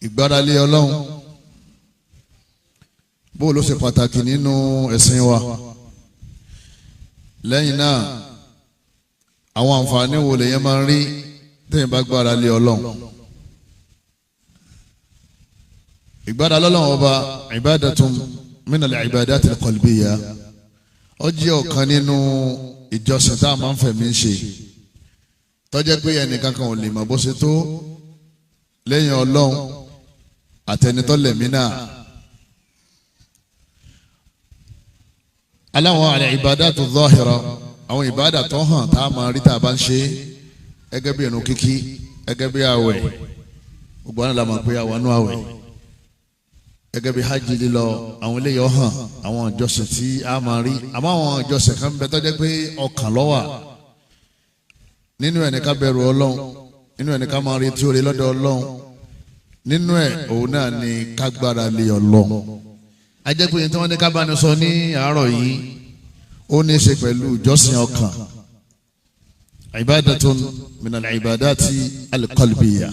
Ìgbáralé Ọlọ́run bó ló ṣe pàtàkì nínú ẹ̀sìn wa. Lẹ́yìn náà, àwọn àǹfààní wo lèyàn máa ń rí téèyàn bá gbára lé Ọlọ́run? Ìgbára lọ́lọ́run ọba ibadatun minal ibadatil qalbiyya, ó jẹ́ ọ̀kan nínú ìjọsìn tá a máa ń fẹ̀mí ṣe, tó jẹ́ pé ẹnìkan kan ò lè mọ̀ bó ṣe tó lẹ́yìn Ọlọ́run àtẹnitọ́lẹ̀mí náà. Aláwọn àlẹ́ ìbádàtu zahira, àwọn ìbádà tó hàn tá a máa rí tá a bá ń ṣe, gẹ́gẹ́ bí ìrun kíkí, gẹ́gẹ́ bí àwẹ̀, gbogbo àwọn làmọ̀ pé àwọn nú àwẹ̀, gẹ́gẹ́ bí hajj lílọ, àwọn eléyìí ó hàn, àwọn ìjọsìn tí a máa rí. Àmọ́ àwọn ìjọsìn kan bẹ tó jẹ́ pé ọkàn ló wà nínú ẹ̀ ní ká bẹ̀rù Ọlọ́run, nínú ẹ̀ ní ká máa retí oore lọ́dọ̀ Ọlọ́run, nínú ẹ̀ òun náà ní ká gbára lé Ọlọ́run. Ajẹ́pẹ́ tí wọ́n ní ká bá ní sọ ní àárọ̀ yìí ó ní í ṣe pẹ̀lú ìjọsìn ọkàn, ibadatun minal ibadati al-qalbiyya.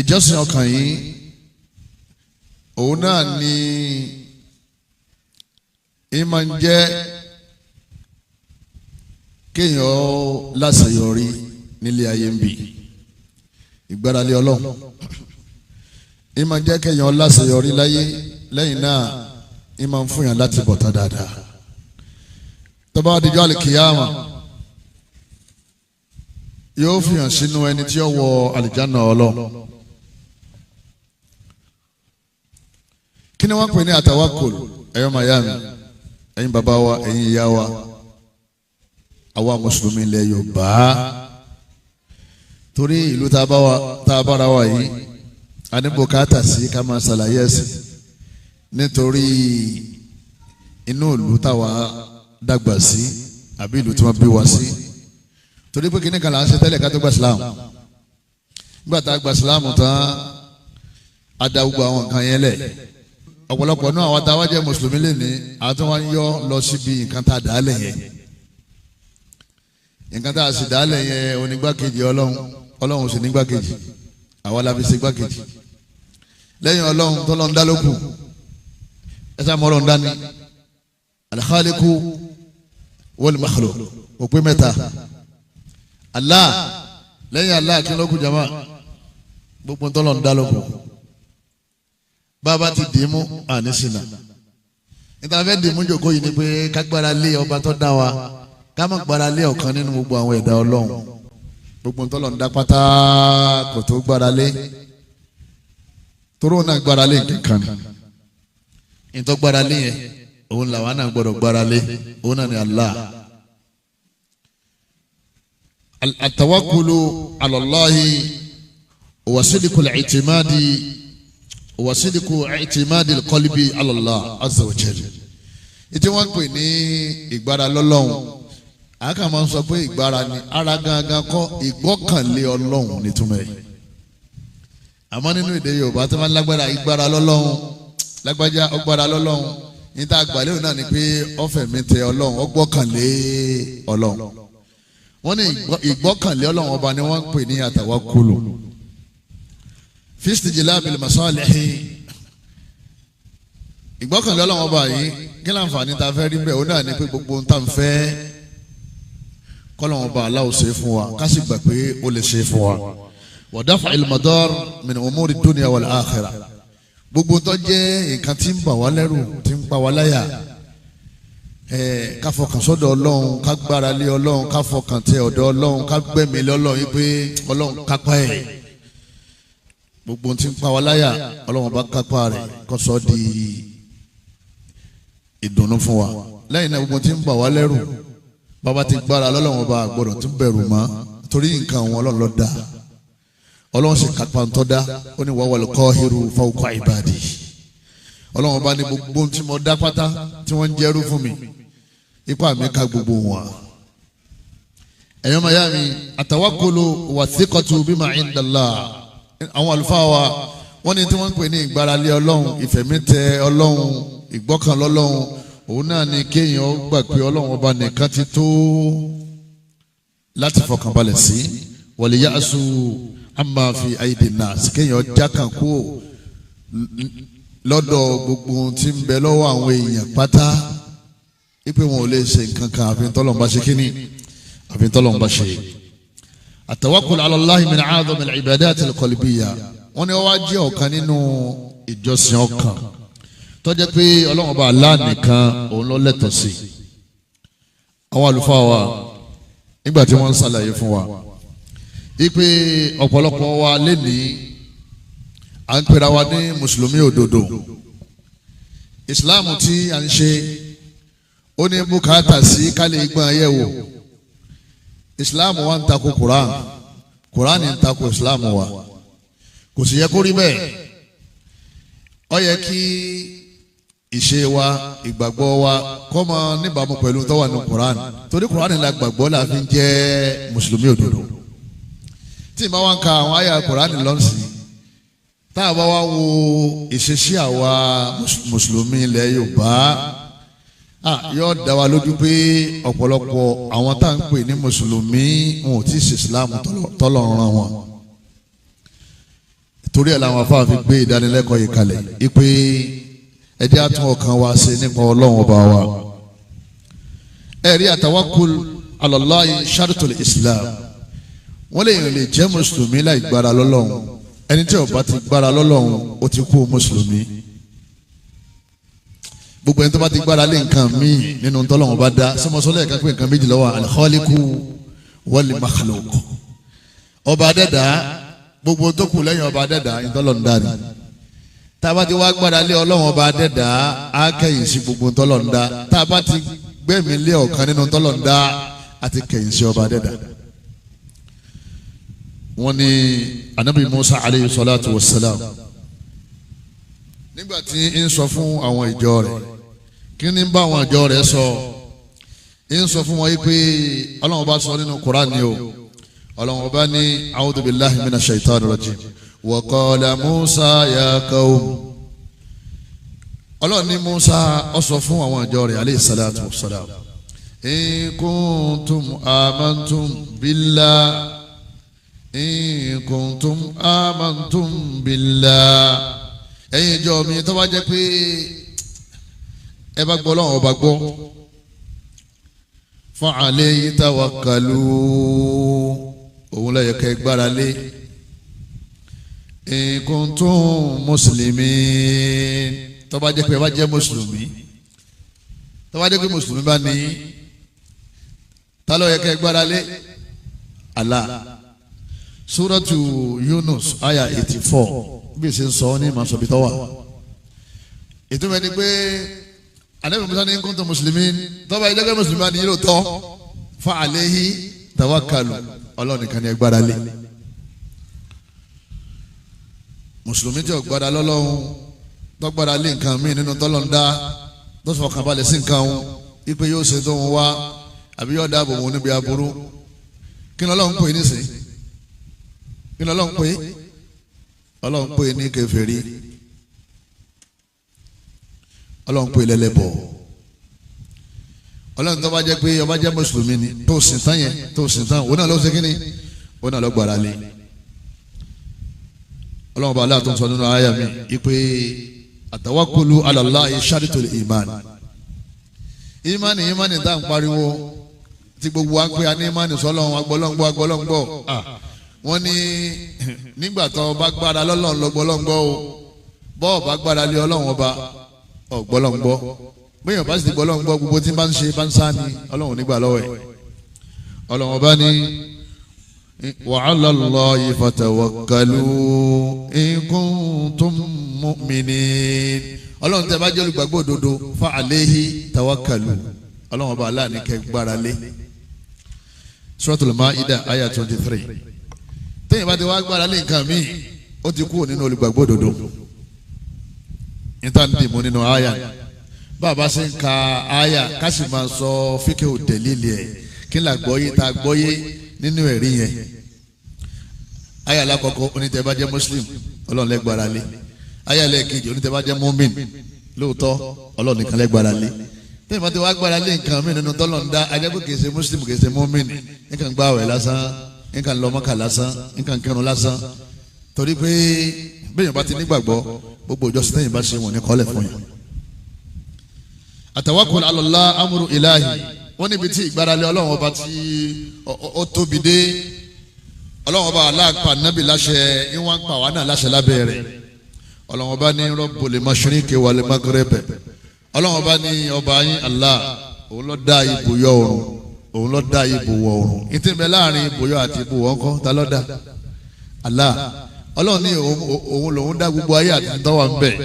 Ìjọsìn ọkàn yìí òun náà ní ìmọ̀ ń jẹ́ kéèyàn láṣeyọrí nílé ayé ń bì. Ìgbáralé Ọlọ́run ìmọ̀ ń jẹ́ kéèyàn láṣeyọrí láyé, lẹ́yìn náà ìmọ̀ ń fún yàn láti bọ̀ tán dáadáa. Tó bá dijọ́ àlìkìyàmà yóò fi hàn sínú ẹni tí ó wọ àlìjáná Ọlọ́run. Kí ni wọ́n pè ní àtàwákùl? Ẹ̀yọ́ mayami, ẹ̀yin bàbá wa, ẹ̀yin ìyá wa, àwa mùsùlùmí ilẹ̀ Yorùbá, torí ìlú tá a bára wa yìí a ní bùkátà sí ká máa ṣàlàyé ẹ̀sìn, nítorí inú ìlú táwa dàgbà sí àbí ìlú tí wọ́n bí wa sí. Torí pé kíní kan là ń ṣe tẹ́lẹ̀ ká tó gba Islam. Nígbà tá a gba Islam tán, a da gbogbo àwọn nǹkan yẹn lẹ̀. Ọ̀pọ̀lọpọ̀ náà àwọn táwa jẹ́ mùsùlùmí lè ní àti wọ́n yọ lọ síbi nǹkan tá a dà á lẹ̀ yẹn. Nǹkan tá a sì dà á lẹ̀ yẹn onígbàkejì Ọlọ́run, Ọlọ́run sì nígbàkejì, àwa la fi ṣe gbàkejì. Lẹ́yìn Ọlọ́run tọ́lọ́run dá lókù, ẹ sá mọ́ Ọlọ́run dání. Al-Khaliqu wal-Makhluq, òpin mẹ́ta. Allah, lẹ́yìn Allah kí ló kù jama? Gbogbo tọ́lọ́run dá lókù. Bàbá ti dìímú àní sinà. Níta fẹ́ dìímú jòkó yìí ni pé ká gbára lé ọba tó dá wa, ká má gbára lé ọ̀kan nínú gbogbo àwọn ẹ̀dá Ọlọ́run. Gbogbo ntọ́lọ̀ ń dá pátá kò tó gbára lé, toró náà gbára lé nǹkan ni. Ìtọ́ gbára lé yẹn òun làwọn náà gbọ́dọ̀ gbára lé, òun náà ni Allah. At-tawakkulu ala Allahi wa sidqul i'timadi wa sidqu i'timadi al-qalbi ala Allah azza wa jalla. Ìtí wọ́n pè ní ìgbára lọ́lọ́run, àákà máa ń sọ pé ìgbára ni ara gangan kọ́, ìgbọ́kànlé Ọlọ́run nítumọ̀ ẹ̀. Àmọ́ nínú èdè Yorùbá tó máa ń lágbára ìgbára lọ́lọ́run, lágbájá ọgbára lọ́lọ́run, níta àgbàlérò náà ni pé ọ̀fẹ́ mi tẹ Ọlọ́run, ọgbọ́kànlé Ọlọ́run. Wọ́n ní ìgbọ́kànlé Ọlọ́run ọba ni wọ́n ń pè ní àtàwákùlù. Fistijlabil masalihi, ìgbọ́kànlé Ọlọ́run ọba yìí kí láǹfààní ta fẹ́ rí bẹ́ẹ̀? Ó náà ni pé gbogbo ohun tá à ń fẹ́ kọ́lọ́wọ́n bá aláwọ̀ ṣe fún wa, ká sì gbà pé ó lè ṣe fún wa. Wa daf'il madar min umuri dunya wal akhirah, gbogbo tó jẹ́ nǹkan tí ń bà wá lẹ́rù, tí ń pa wá láyà, ká fọkàn sọ́dọ̀ Ọlọ́run, ká gbára lé Ọlọ́run, ká fọkàn tẹ ọ̀dọ̀ Ọlọ́run, ká gbẹ̀mí lé Ọlọ́run yìí pé Ọlọ́run kápá ẹ̀. Gbogbo tí ń pa wá láyà Ọlọ́run bá kápá rẹ̀ kó sọ di ìdùnnú fún wa. Lẹ́yìn náà gbogbo tí ń bà wá lẹ́rù, bàbá ti gbára lọ́lọ́run ọba àgbọ̀dọ̀ tún bẹ̀rù mọ́, torí nǹkan àwọn Ọlọ́run ló dá. Ọlọ́run sì kápá ń tọ́ dá, ó ní wal qahiru fawqa ibadi. Ọlọ́run bá ní gbogbo tí mo dá pátá tí wọ́n ń jẹ́rú fún mi, ipá mi ká gbogbo wọn. Ẹ̀yọ́ màyá mi, àtàwákòlò wàthíkọ̀tù bima indallah. Àwọn àlùfáà wa wọ́n ní tí wọ́n ń pè ní ìgbáralé Ọlọ́run, ìfẹ̀mítẹ Ọlọ́run, ìgbọ́kànlọ́lọ́run, òun náà ni kéèyàn gbà pé Ọlọ́run ọba nìkan ti tó láti fọkànbalẹ̀ sí. Wal ya'su amma fi aidi nas, kéèyàn jákàn kú lọ́dọ̀ gbogbo tí ń bẹ lọ́wọ́ àwọn èèyàn pátá, ipe wọn ò lè ṣe nǹkan kan àfi tọ́lọ́run bá ṣe kíní, àfi tọ́lọ́run bá ṣe. At-tawakkul ala Allahi min a'zami al-ibadat al-qalbiyya, wọ́n ní wọ́n wá jẹ́ ọ̀kan nínú ìjọsìn ọkàn tó jẹ́ pé Ọlọ́run ọba Allah nìkan òun ló lẹ́tọ̀ọ́ sí. Àwọn àlùfáà wa nígbà tí wọ́n ń ṣàlàyé fún wa ipe ọ̀pọ̀lọpọ̀ wa lénìí à ń pera wa ní mùsùlùmí òdodo. Ìsìláàmù tí à ń ṣe ó ní bùkátà sí kálí gbọ́n ayé wò. Ìsìláàmù wa ń takò Quran, Quran ń takò ìsìláàmù wa, kò sì yẹ kó rí bẹ́ẹ̀. Ó yẹ kí ìṣe wa, ìgbàgbọ́ wa kó máa níbàámu pẹ̀lú tó wà ní Quran, torí Quran la gbàgbọ́ la fi ń jẹ́ mùsùlùmí òdodo. Tí ìbá wa ń ka àwọn àyà Quran lọ́sìn, tá a bá wá wo ìṣesí àwa mùsùlùmí ilẹ̀ Yorùbá, yóò dá wa lójú pé ọ̀pọ̀lọpọ̀ àwọn tá à ń pè ní mùsùlùmí wọn ò tí ì ṣe Islam tọ́lọ́run rán wọn. Torí ẹ̀ làwọn afáà fi gbé ìdánilẹ́kọ̀ọ́ yìí kalẹ̀ ipe ẹ jẹ́ á tún ọkàn wa ṣe nípa Ọlọ́run ọba wa. Ẹ̀rí àtawakkul ala Allahi shartul Islam, wọ́n lè yàn lè jẹ́ mùsùlùmí láì gbára lọ́lọ́run. Ẹni tí ó bá ti gbára lọ́lọ́run ó ti kú mùsùlùmí. Gbogbo ẹni tó bá ti gbára lé nǹkan míì nínú tọ́lọ́run bá dá, sọmọsọlẹ̀ kan pé nǹkan méjì ló wà, al-khaliqu wal-makhluq. Ọba adẹ́dá, gbogbo tó kù lẹ́yìn ọba adẹ́dá ìtọ́lọ́run dá ni. Tá a bá ti wá gbára lé Ọlọ́run ọba adẹ́dá, á kẹ́yìn sí gbogbo tọ́lọ́run dá. Tá a bá ti gbẹ̀mí lé ọ̀kan nínú tọ́lọ́run dá, á ti kẹ́yìn sí ọba adẹ́dá. Wọ́n ní anabi Musa aleyhi salatu wa salam, nígbà tí ń sọ fún àwọn ìjọ rẹ̀, kí ni ń bá àwọn ìjọ rẹ̀ sọ? Ń sọ fún wọn yìí pé Ọlọ́run bá sọ nínú Qur'an ni o, Ọlọ́run bá ní a'udhu billahi minash shaitani rajim, wa qala Musa ya qawm. Ọlọ́run ní Musa ó sọ fún àwọn ìjọ rẹ̀ aleyhi salatu wa salam, in kuntum amantum billah, in kuntum amantum billah. Ẹ̀yin ìjọ mi, tó bá jẹ́ pé ẹ bá gbọ́ Ọlọ́run ọba gbọ́, fa alayhi tawakkalu, òun ló yẹ kẹ́ gbára lé. In kuntum muslimin, tó bá jẹ́ pé ẹ bá jẹ́ mùsùlùmí, tó bá jẹ́ pé mùsùlùmí bá ní, ta ló yẹ kẹ́ gbára lé? Allah. Suratu Yunus aya 84, bí ṣe ń sọ ní màá sọ bí tọ́wà. Ìtumọ̀ ẹni pé anabi Musa ní kuntum muslimin, tọ́ba ìjọba mùsùlùmí bá ní yílò tọ́, fa alayhi tawakkalu, Ọlọ́run nìkan ni ẹ gbára lé. Mùsùlùmí tí ò gbára lọ́lọ́run, tó gbára lé nǹkan míì nínú tọ́lọ́run dá, tó fọkàn balẹ̀ sí nǹkan òun ipe yóò ṣe tó ń wá àbí yóò dáàbò wọn níbi aburú, kí ni Ọlọ́run pè é nísìnyí? Kí ni Ọlọ́run pè é? Ọlọ́run pè é ní kèfèrí, Ọlọ́run pè é lẹ́lẹ́bọ̀. Ọlọ́run tó bá jẹ́ pé ọba jẹ́ mùsùlùmí ni tó sìn tán yẹn, tó sìn tán, òun náà ló ṣe kíni, òun náà ló gbára lé. Ọlọ́run bá aláàtọ̀ sọ nínú àyà mi ipe àtawakkulu ala Allahi shartul iman. Ìmánì, ìmánì tá à ń pariwo tí gbogbo wa ń pè á ní ìmánì sọlọ́run, agbọ́lọ́ngbọ́ agbọ́lọ́ngbọ́. Wọ́n ní nígbà tó bá gbára lọ́lọ́run lọ́gbọ́lọ́ngbọ́ o, bọ́ọ̀ bá gbára lé Ọlọ́run ọba ọ̀gbọ́lọ́ngbọ́. Bẹ́ẹ̀ bá sì ti gbọ́lọ́ngbọ́, gbogbo tí bá ń ṣe bá ń sá ni Ọlọ́run nígbà lọ́wọ́ ẹ̀. Ọlọ́run ọba ní wa ala Allahi fatawakkalu in kuntum mu'minin. Ọlọ́run tẹ́ bá jẹ́ olùgbàgbọ́ òdodo, fa alayhi tawakkalu, Ọlọ́run ọba aláàní kẹ́ gbára lé. Suratul Maida aya 23. Téèyàn bá ti wá gbára lé nǹkan míì, ó ti kúrò nínú olùgbàgbọ́ òdodo. Níta ń dìmú nínú aya, bàbá ṣe ń ka aya ká sì máa sọ fíkẹ́ òdẹ̀lílẹ̀ ẹ̀, kí n là gbọ́yé tá a gbọ́yé nínú ẹ̀rí yẹn. Aya alákọ̀ọ́kọ́, onítẹ̀ bá jẹ́ muslim, Ọlọ́run lẹ́gbàrá lé. Aya ẹlẹ́ẹ̀kejì, onítẹ̀ bá jẹ́ mu'min, lóòótọ́ Ọlọ́run nìkan lẹ́gbàrá lé. Téèyàn bá ti wá gbára lé nǹkan míì nínú tọ́lọ̀ ń dá, ajẹ́ pé kìí ṣe muslim, kìí ṣe mu'min, nìkan gbá àwẹ̀ lásán. Nǹkan lọ Mọ́kà lásán, nǹkan kírun lásán. Torí pé bẹ́ẹ̀ bá ti nígbàgbọ́, gbogbo ìjọsìn tẹ́yìn bá ṣe wọ̀n ní kọ́lẹ̀ fún yàn. Àtawakkul ala Allah amru ilahi. Wọ́n níbi tí ìgbáralé Ọlọ́run ọba tí ó tóbi dé. Ọlọ́run ọba aláàpá nábì láṣẹ, ìwọ̀n ń pa wà náà láṣẹ lábẹ́ rẹ̀. Ọlọ́run ọba ní Rabbul mashriqi wal maghrib. Ọlọ́run ọba ní ọba yín Allah, òun ló dá ibùyọ oòrùn, òun ló dá ibùwọ̀ oòrùn. Ìtì bẹ láàrin ibùyọ àti ibùwọ̀ ńkọ́, ta ló dá? Allah. Ọlọ́run ní òun lòun dá gbogbo ayé àti tọ́wà ń bẹ̀.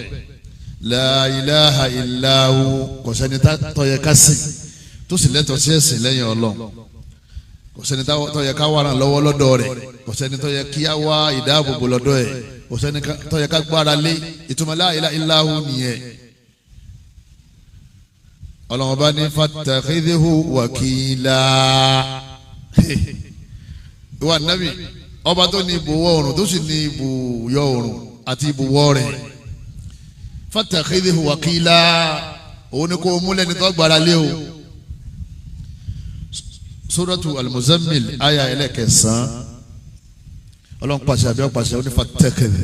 La ilaha illa hu, kò sẹ́ni tó yẹ ká sìn tó sì lẹ́tọ̀ọ́ sí ẹ̀sìn lẹ́yìn Ọlọ́run. Kò sẹ́ni tó yẹ ká wà ràn lọ́wọ́ lọ́dọ̀ rẹ̀, kò sẹ́ni tó yẹ kí á wá ìdáàbòbò lọ́dọ̀ ẹ̀, kò sẹ́ni tó yẹ ká gbára lé. Ìtumọ̀ la ilaha illa hu nìyẹn. Ọlọ́run bá ní fattakhidhu wakila. Ìwà nábì, ọba tó ní ibùwọ̀ oòrùn tó sì ní ibùyọ oòrùn àti ibùwọ̀ rẹ̀, fattakhidhu wakila, òun ni kò múlẹ̀ ní tó gbára lé o. Suratu Al-Muzammil aya ẹlẹ́kẹsàn-án, Ọlọ́run pàṣẹ àbí ọ̀pàṣẹ, ó ní fattakhidh,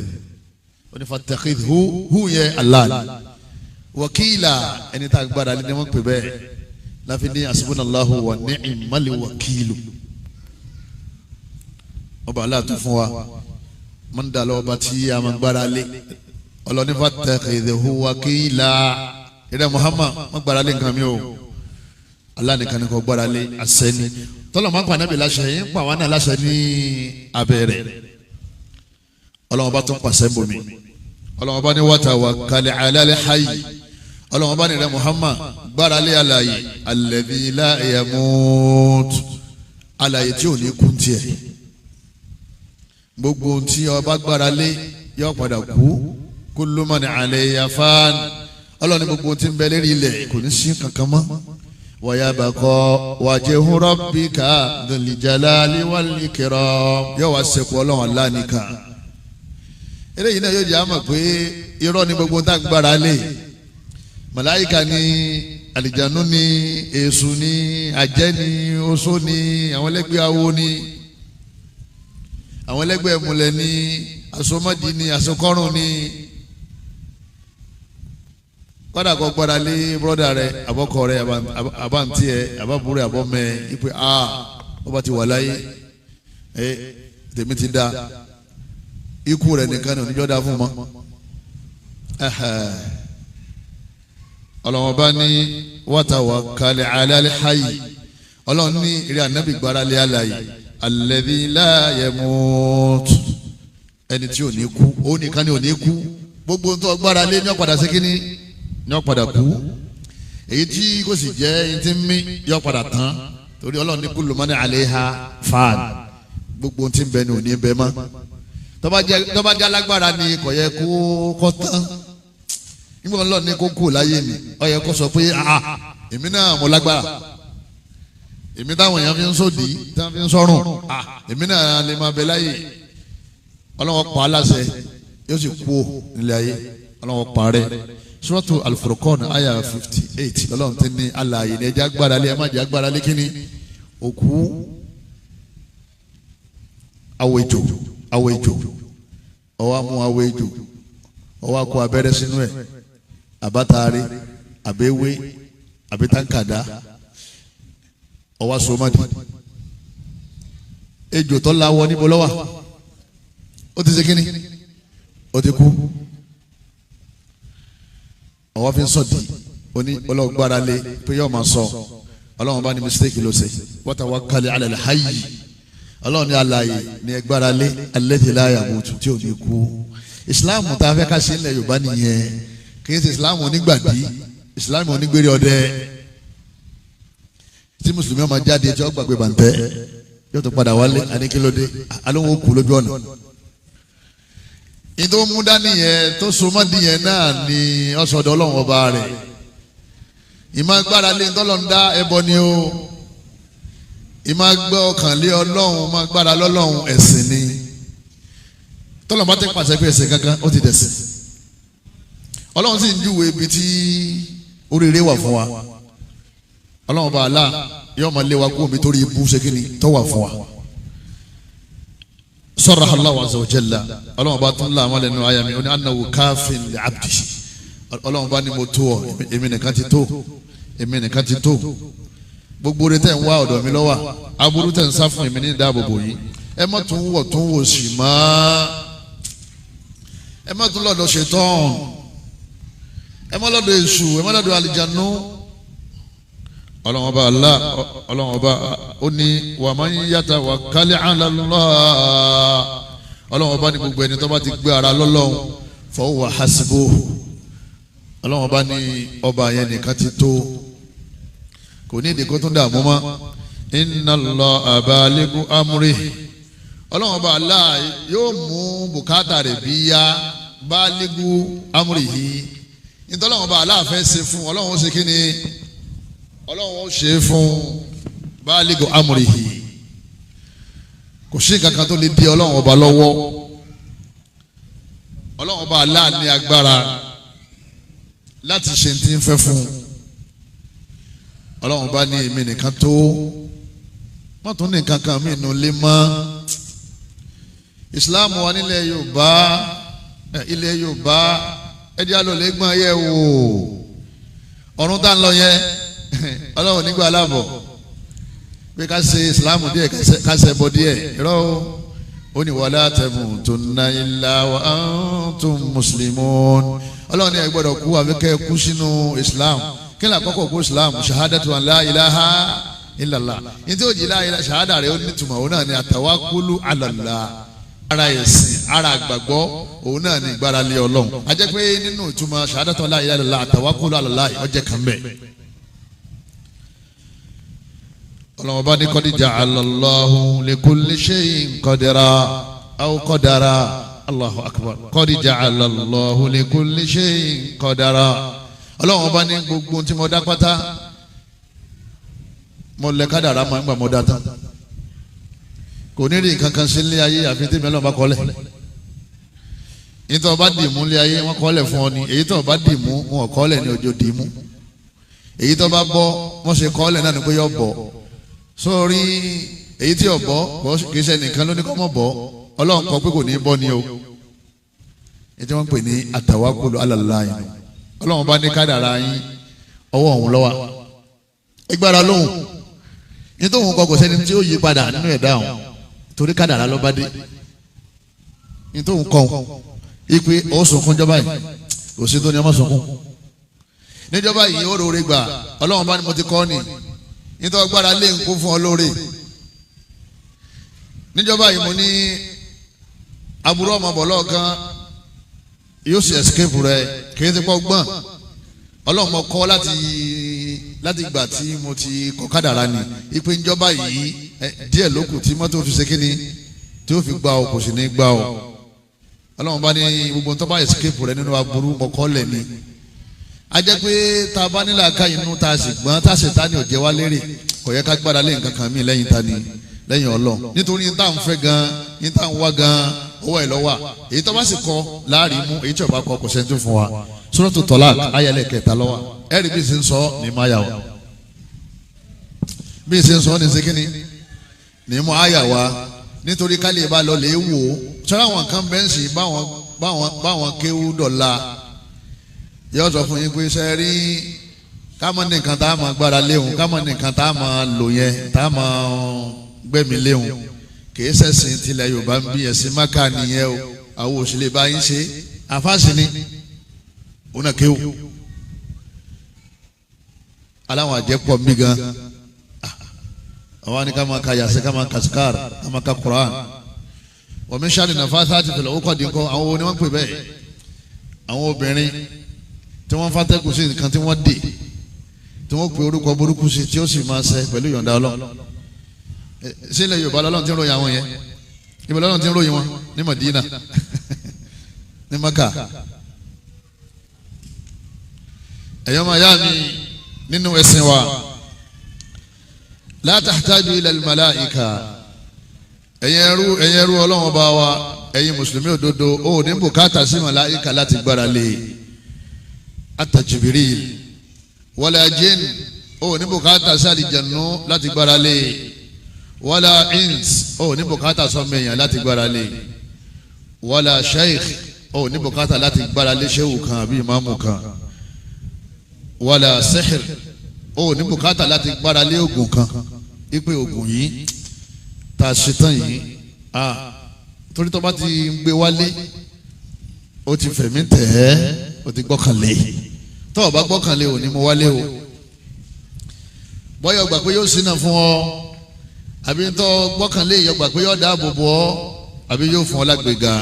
ó ní fattakhidhu hu yẹ Allah wakila, ẹni tá a gbára lé ní wọ́n pè bẹ́ẹ̀. Láfi ní hasbunallahu wa ni'mal wakilu. Ọba aláàtú fún wa mọ́ndàlọ́ ọba tí a máa gbára lé. Ọlọ́ni fattakhidhu wakila. Ìrẹ́ Muhammad, má gbára lé nǹkan mi o, Allah nìkan ni kò gbára lé, àṣẹ ni. Tọ́lọ̀ máa ń pa nábì láṣẹ yín, pa àwọn náà láṣẹ ní abẹ́rẹ́. Ọlọ́wọ́n bá tún pàṣẹ ń bomi. Ọlọ́wọ́n bá ní wa tawakkal ala al-hayy. Ọlọ́wọ́n bá ní rẹ Muhammad gbára lé alààyè, alladhi la yamut, alààyè tí ò ní kú tiẹ̀. Gbogbo ohun tí ọba gbára lé yóò padà kú. Kullu man alayha fan. Ọlọ́ni gbogbo ohun tí ń bẹ lérí ilẹ̀ kò ní sí kankan mọ́. Wa yabqa wajhu rabbika dhul jalali wal ikram. Yóò wá sẹ́kù Ọlọ́run Allah nìkan. Eléyìí náà yóò jẹ́ àmọ̀ pé irọ́ ni gbogbo tá a gbára lé. Màláyíkà ni, àlìjánu ni, èṣù ni, àjẹ́ ni, oṣó ni, àwọn ẹlẹ́gbẹ́ awo ni, àwọn ẹlẹ́gbẹ́ ìmùlẹ̀ ni, asomọ́dì ni, asokọ́rùn ni. Kọ́dà kọ́ gbára lé bọ́dà rẹ, àbọ́kọ rẹ, àbántí ẹ, àbábúrẹ́, àbọ́mẹ, ipe a ọba ti wà láyé ẹ tèmi ti da, ikú rẹ nìkan ni oníjọ́ da fún mọ́. Ọlọ́wọ́n bá ní wa tawakkal ala al-hayy. Ọlọ́run ní eré ànábì gbára lé alààyè, alladhi la yamut, ẹni tí ò ní kú, ó nìkan ni ò ní kú. Gbogbo tó gbára lé ní ó padà sí kínní, ní ó padà kú. Èyí tí kò sì jẹ́ ẹni tí ń mí yó padà tán, torí Ọlọ́run ní kullu man alayha fan, gbogbo tí ń bẹ ní ò ní bẹ mọ́. Tó bá jẹ́ alágbára ni kò yẹ kó kọ́ tán. Nígbà Ọlọ́run ní kó kú láyé ni ó yẹ kó sọ pé èmi náà mo lágbára, èmi táwọn èèyàn fi ń sòdì, tí wọ́n fi ń sọ́rùn, èmi náà lè máa bẹ láyé. Ọlọ́run pa á láṣẹ, yóò sì kú nílé ayé. Ọlọ́run pa rẹ̀. Suratu Al-Furqan aya 58, Ọlọ́run ti ní alààyè ní ẹja agbára lé, ẹ má jẹ́ agbára lé kíní òkú. Awọ ejò, awọ ejò, ọwọ́ amú awọ ejò, ọwọ́ akọ abẹ́rẹ́ sínú ẹ̀, àbátaari, àbẹ́wé, àbẹ́tàǹkàdá, ọwọ́ asomadi. Ejò tó lawọ níbo lọ́wọ́ ó ti ṣe kíni, ó ti kú. Ọwọ́ fi ń sọ̀dí, oní ọlọ́gbára lé pé yóò máa sọ. Ọlọ́run bá ní mistake ló ṣe. Wa tawakkal ala al-hayy. Ọlọ́run ní alààyè ní ẹgbára lé, alladhi la yamutu, tí ò ní kú. Ìsìláàmù tá a fẹ́ ká ṣe ńlẹ̀ Yorùbá nìyẹn. Kì í ṣe ìsìláàmù onígbàdí, ìsìláàmù onígbèrè ọdẹ tí mùsùlùmí ọmọ jáde tí ó gbàgbé bàǹtẹ́ yóò tún padà wálé, àníkílódé alóhùn ó kú lójú ọ̀nà. Ìtò mú dání yẹn tó so mọ́ di yẹn náà ni ọ̀sọ̀dọ̀ Ọlọ́run ọba rẹ̀. Ìmọ̀ agbára lé ńtọ́lọ́run dá ẹbọ ni o. Ìmọ̀ agbẹ́ ọkàn lé Ọlọ́run, máa gbára lọ́lọ́run ẹ̀sìn ni. Tọ́lọ́run bá ti pàṣẹ pé ẹ̀sìn kankan ó ti dẹ̀sìn. Ọlọ́run sì ń júwe ibi tí oríire wà fún wa. Ọlọ́run bá a la yóò máa lé wa kó omi torí ibú ṣe kí ni tó wà fún wa. Sarraha Allahu azza wa jalla, ọlọ́run bá tún láàmú lẹ́nu àyà mi, ó ní annahu káfíń li abdihi. Ọlọ́run bá ní mo tó ọ, èmi nìkan ti tó, èmi nìkan ti tó. Gbogbo rẹ tẹ̀ ń wá ọ̀dọ̀ mi lọ́wọ́, aburú tẹ̀ ń sá fún èmi ní ìdáàbòbò yìí. Ẹ má tún wọ̀ tún wò sí mọ́, ẹ má tún lọ́dọ̀ ṣetán, ẹ má lọ́dọ̀ èṣù, ẹ má lọ́dọ̀ àlìjánu. Ọlọ́run ọba Allah, ọlọ́run ọba ó ní wa man yatawakkal ala Allah. Ọlọ́run ọba ní gbogbo ẹni tó bá ti gbé ara lọ́lọ́run, fa huwa hasbuhu. Ọlọ́run ọba ní ọba yẹn nìkan ti tó, kò ní ìdíkó tó ń dààmú mọ́. Inna Allaha balighu amrihi. Ọlọ́run ọba Allah yóò mú bùkátà rẹ̀ bí yá, balighu amrihi. Nítorí ọlọ́run ọba Allah fẹ́ ṣe fún, ọlọ́run ó ṣe kí ni? Ọlọ́run ó ṣe fún balighu amrihi. Kò sí nǹkan kan tó lè di ọlọ́run ọba lọ́wọ́. Ọlọ́run ọba Allah ní agbára láti ṣe ti ń fẹ́ fún. Ọlọ́run bá ní èmi nìkan tó, wọ́n tún ní nǹkan kan mí inú lé mọ́. Ìsìláàmù wa nílẹ̀ Yorùbá, ilẹ̀ Yorùbá ẹ̀dí alọ́lẹ̀ gbọ́n yẹ wò. Ọ̀run tá ń lọ yẹn, ọlọ́run nígbà aláàbọ̀ pé ká ṣe ìsìláàmù díẹ̀, ká ṣe bọ díẹ̀. Irọ́ o, ó ní wala tamutunna illa wa antum muslimun. Ọlọ́run ní ẹ gbọ́dọ̀ kú àfi kẹ́ ẹ kú sínú Islam. Kí ni àkọ́kọ́ kú Islam? Shahadatu an la ilaha illallah. Ní tí ó jí la ilaha, shahada rẹ̀ ó ní tùmọ̀, òun náà ni àtàwákúlù ala Allah. Ara ẹ̀sìn, ara àgbàgbọ́, òun náà ni ìgbáralé Ọlọ́run. A jẹ́ pé nínú ìtumọ̀ shahadatu an la ilaha illallah, àtàwákúlù ala Allah, ó jẹ́ kan bẹ́ẹ̀. Ọlọ́run bá ní qad ja'ala Allahu li kulli shay'in qadra aw qadara. Allahu akbar. Qad ja'ala Allahu li kulli shay'in qadara. Ọlọ́run bá ní gbogbo tí mo dá pátá, mo lẹ kádàrá máa ń gbà mo dá tán. Kò ní rí nǹkan kan sí ilé ayé àfi tí mi Ọlọ́run bá kọ́lẹ̀. Èyí tó bá dì mú ilé ayé wọ́n kọ́lẹ̀ fún ọ ni, èyí tó bá dì mú wọn kọ́lẹ̀ ní ọjọ́ dì mú. Èyí tó bá bọ́ wọ́n ṣe kọ́lẹ̀ náà ni pé yọ bọ̀. Sórí èyí tí ò bọ́ kì í ṣe nìkan ló ní kọ́ mọ̀ bọ́, Ọlọ́run kọ pé kò ní bọ́ ni o. Èyí tí wọ́n ń pè ní àtàwákùlù ala Allah yìí. Ọlọ́run bá ní kádàrá yín ọwọ́ òun lọ́wọ́, ìgbára lóhùn nítorí òun kọ kò sẹ́ni tí ó yí padà nínú ẹ̀dá òun, torí kádàrá ló bá dé. Nítorí òun kọ ipe ó sunkún jọba yìí, kò sí tó ní ọmọ sunkún níjọba yìí, ó rore gbà. Ọlọ́run bá ní mo ti kọ́ ni, nítorí agbára lé nkó fún ọ lóore níjọba yìí. Mo ní aburú ọmọ bọ̀ lọ́ọ̀kan yóò sì escape rẹ, kì í ti pọ̀ gbọ́n. Ọlọ́run mọ̀ kọ́ láti gbà tí mo ti kọ́ kádàrá ni ipe níjọba yìí díẹ̀ lókù tí mọ́tò fi ṣe kíni tí ó fi gbà ọ, kò sì ní gbà ọ. Ọlọ́run bá ní gbogbo tó bá escape rẹ nínú aburú mọ̀ kọ́ lẹ̀ ni. A jẹ́ pé tá a bá nílà ká inú tá a sì gbọ́n tá a sì ta ni ò jẹ́ wá lérè, kò yẹ ká gbára lé nǹkan kan mí lẹ́yìn ta ni lẹ́yìn Ọlọ́run. Nítorí ní tá à ń fẹ́ gan, ní tá à ń wá gan, owó ẹ̀ lọ́wọ́. Èyí tó bá sì kọ láàrin mú, èyí tí ò bá kọ kò sẹ́ni tó fún wa. Suratu Talaq ayẹlẹ kẹta lọ́wọ́, ẹ̀rí bí ṣe ń sọ ní máyà wa, bí ṣe ń sọ ní ṣe kíni ní mú àyà wa, nítorí ká lè bá lọ lè wò ó. Sọ́ra àwọn kan bẹ́ǹsì báwọn kéwú dọ̀la yóò sọ fún yín pé ṣe rí ká mọ̀ nìkan tá a máa gbára léhùn, ká mọ̀ nìkan tá a máa lò yẹn, tá a máa gbẹ̀mí léhùn, kìí ṣẹ̀sìn tilẹ̀ Yorùbá ń bí ẹ̀sìn Mákà nìyẹn o. Àwọn òṣèlè bá yín ṣe àfáàsì ni òun náà kéwù aláwọn àjẹpọ̀ mí gan. Àwọn ni ká máa ka yàsí, ká máa ka sikar, ká máa ka Quran. Wọ́n mi ṣáà nínú fáṣá ti tẹ̀lé ó kọ́ di nǹkan. Àwọn wo ni wọ́n pè bẹ́ẹ̀? Àwọn obìnrin tí wọ́n fàtẹ́kù sí nǹkan tí wọ́n dè, tí wọ́n pe orúkọ burúkú sí, tí ó sì máa ṣe pẹ̀lú ìyọ̀ǹda Ọlọ́run. Sílẹ̀ Yorùbá lọ́lọ́run ti ń ròyìn àwọn yẹn, ibẹ̀ lọ́lọ́run ti ń ròyìn wọn ní Madina, ní Maka. Ẹ̀yọ́ máa yá mi nínú ẹ̀sìn wa, la tahtaju ila al-malaika. Ẹ̀yin ẹrú Ọlọ́run ọba wa, ẹ̀yin mùsùlùmí òdodo, ó ní bùkátà sí màláìka láti gbára lé, ata Jibril wala jinn, ó ní bùkátà sí àlìjànú láti gbára lé, Wala ins, ó ní bùkátà sọmọ èèyàn láti gbára lé. Wala sheikh, ó ní bùkátà láti gbára lé ṣéwù kan àbí ìmáàmù kan. Wala sihir, ó ní bùkátà láti gbára lé oògùn kan, ipe oògùn yìí tá a ṣe tán yìí, torí tó bá ti gbé wálé ó ti fẹ̀mí tẹ̀ ẹ́, ó ti gbọ́kànlé. Tó o bá gbọ́kànlé ò ní mo wálé o. Bọ́yọ̀ gbà pé yóò ṣínà fún ọ, àbí tó gbọ́kànlé yọ gbà pé yóò dáàbò bò ọ́, àbí yóò fún ọ lágbèéga.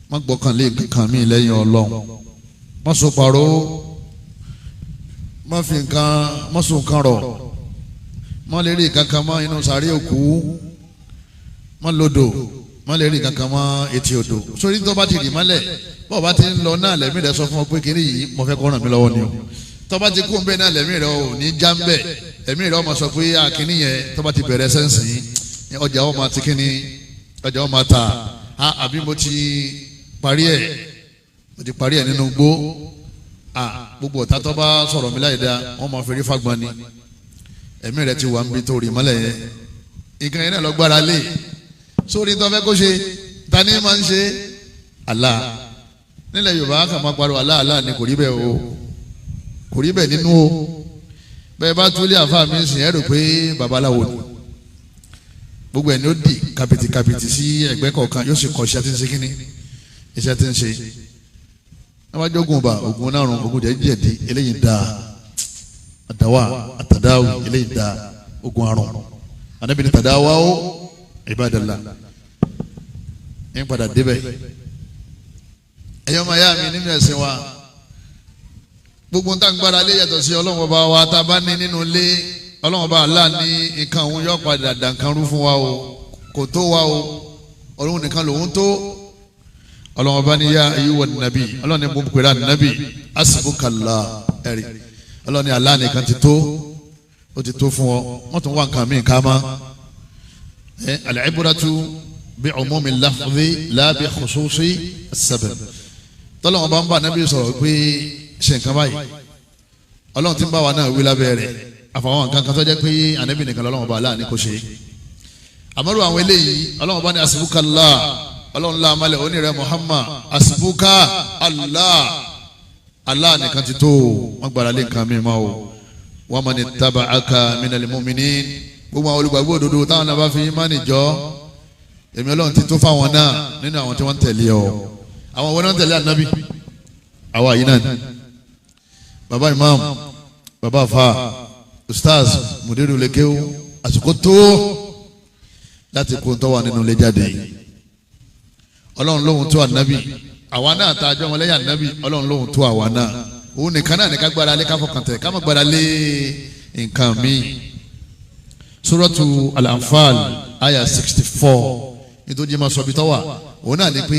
Má gbọ́kànlé nǹkan mi lẹ́yìn Ọlọ́run. Má so pàrọ̀, má fi nǹkan, má so nǹkan rọ̀, má lè rí nǹkan kan mọ́ inú sàárè òkú, má lodò, má lè rí nǹkan kan mọ́ etí odò. Sórí tó bá ti rì mọ́lẹ̀, bọ́ọ̀ bá ti ń lọ náà lẹ́mí rẹ̀ sọ fún ọ pé kiri yìí mo fẹ́ kó ràn mí lọ́wọ́ ni o. Tó bá ti kú ń bẹ́ẹ̀ náà lẹ́mí rẹ̀ ò ní já ń bẹ̀, ẹ̀mí rẹ̀ ó máa sọ pé akíní yẹn tó bá ti bẹ̀rẹ̀ sẹ́ǹsìn ọjà ó máa ti kíní, ọjà ó máa ta, àbí mo ti parí ẹ̀, mo ti parí ẹ̀ nínú gbó, gbogbo ọ̀tá tó bá sọ̀rọ̀ mi láì dáa wọ́n máa fi rí fagbọn ni. Ẹ̀mí rẹ̀ ti wà níbi tó rì mọ́lẹ̀ yẹn, nǹkan yẹn náà lọ gbára lé. Sórí tó fẹ́ kó ṣe, ta ni máa ń ṣe? Allah. Nílẹ̀ Yorùbá kà máa pariwo Allah Allah ni, kò rí bẹ́ẹ̀ o, kò rí bẹ́ẹ̀ nínú o. Bẹ́ẹ̀ bá túlẹ̀ àfa mi sìn ẹ́ rò pé babaláwo ni. Gbogbo ẹ̀ ni ó dì kàpìtì kàpìtì sí ẹ̀gbẹ́ kọ̀ọ̀kan, yóò sì kọ̀ iṣẹ́ tí ń ṣe kíní, iṣẹ́ tí ń ṣe. Wọ́n bá jógun ọba, ogun nárun, ogun jẹ̀dí, eléyìí dáa, àdáwà àtàdáwì, eléyìí dáa, ogun àrùn. Ànábì ní tàdáwà ó ibadallah. Ń padà débẹ̀. Ẹ̀yọ́ máa yá mi nínú ẹ̀sìn wa, gbogbo nta gbára lé yàtọ̀ sí Ọlọ́run ọba wa tá a bá ní nínú ilé. Ọlọ́run ọba Allah ní nǹkan òun yọ padà dànkan rú fún wa o, kò tó wa o, Ọlọ́run nìkan lòun tó. Ọlọ́run ọba ní yá ayyuhan nàbì, Ọlọ́run ní mo pèrè ànábì asibukala ẹ̀rí. Ọlọ́run ní Allah nìkan ti tó, ó ti tó fún ọ, wọ́n tún wá nǹkan míì ká má. Al-ibratu bi umumi lafzi la bi khususi as-sabab. Tọ́lọ́run ọba ń bá ànábì sọ̀rọ̀ pé ṣe nǹkan báyìí, Ọlọ́run tí ń bá wa náà wí lábẹ́ rẹ̀, àfàwọn nǹkan kan tó jẹ́ pé ànábì nìkan lọ́lọ́run ọba aláàní kò ṣe. Àmọ́rù àwọn eléyìí, Ọlọ́run ọba ní asibukala, Ọlọ́run ńlá amalẹ̀ onírẹ̀ Muhammad, asibuka Allah, Allah nìkan ti tó o, wọ́n gbára lé nǹkan mímọ́ o. Wa man ittaba'aka minal mu'minin, gbogbo àwọn olùgbàgbọ́ òdodo táwọn náà bá fi ìmánì jọ, èmi Ọlọ́run ti tó fáwọn náà nínú àwọn tí wọ́n ń tẹ̀lé ọ. Àwọn wọn náà ń tẹ̀lé ànábì, àwa yìí náà ni baba imam, baba fa, ustaz, mudiru lekewu, àsìkò tó láti kó tó wà nínú ilé jáde. Ọlọ́run lóhun tó ànábì, àwa náà tá a jọ wọn lẹ́yìn ànábì, Ọlọ́run lóhun tó àwa náà. Òun nìkan náà ní ká gbára lé, ká fọkàn tẹ̀, ká má gbára lé nǹkan míì. Suratu Al-Anfal aya 64, nítorí ma sọ bí tọ́ wà, òun náà ní pé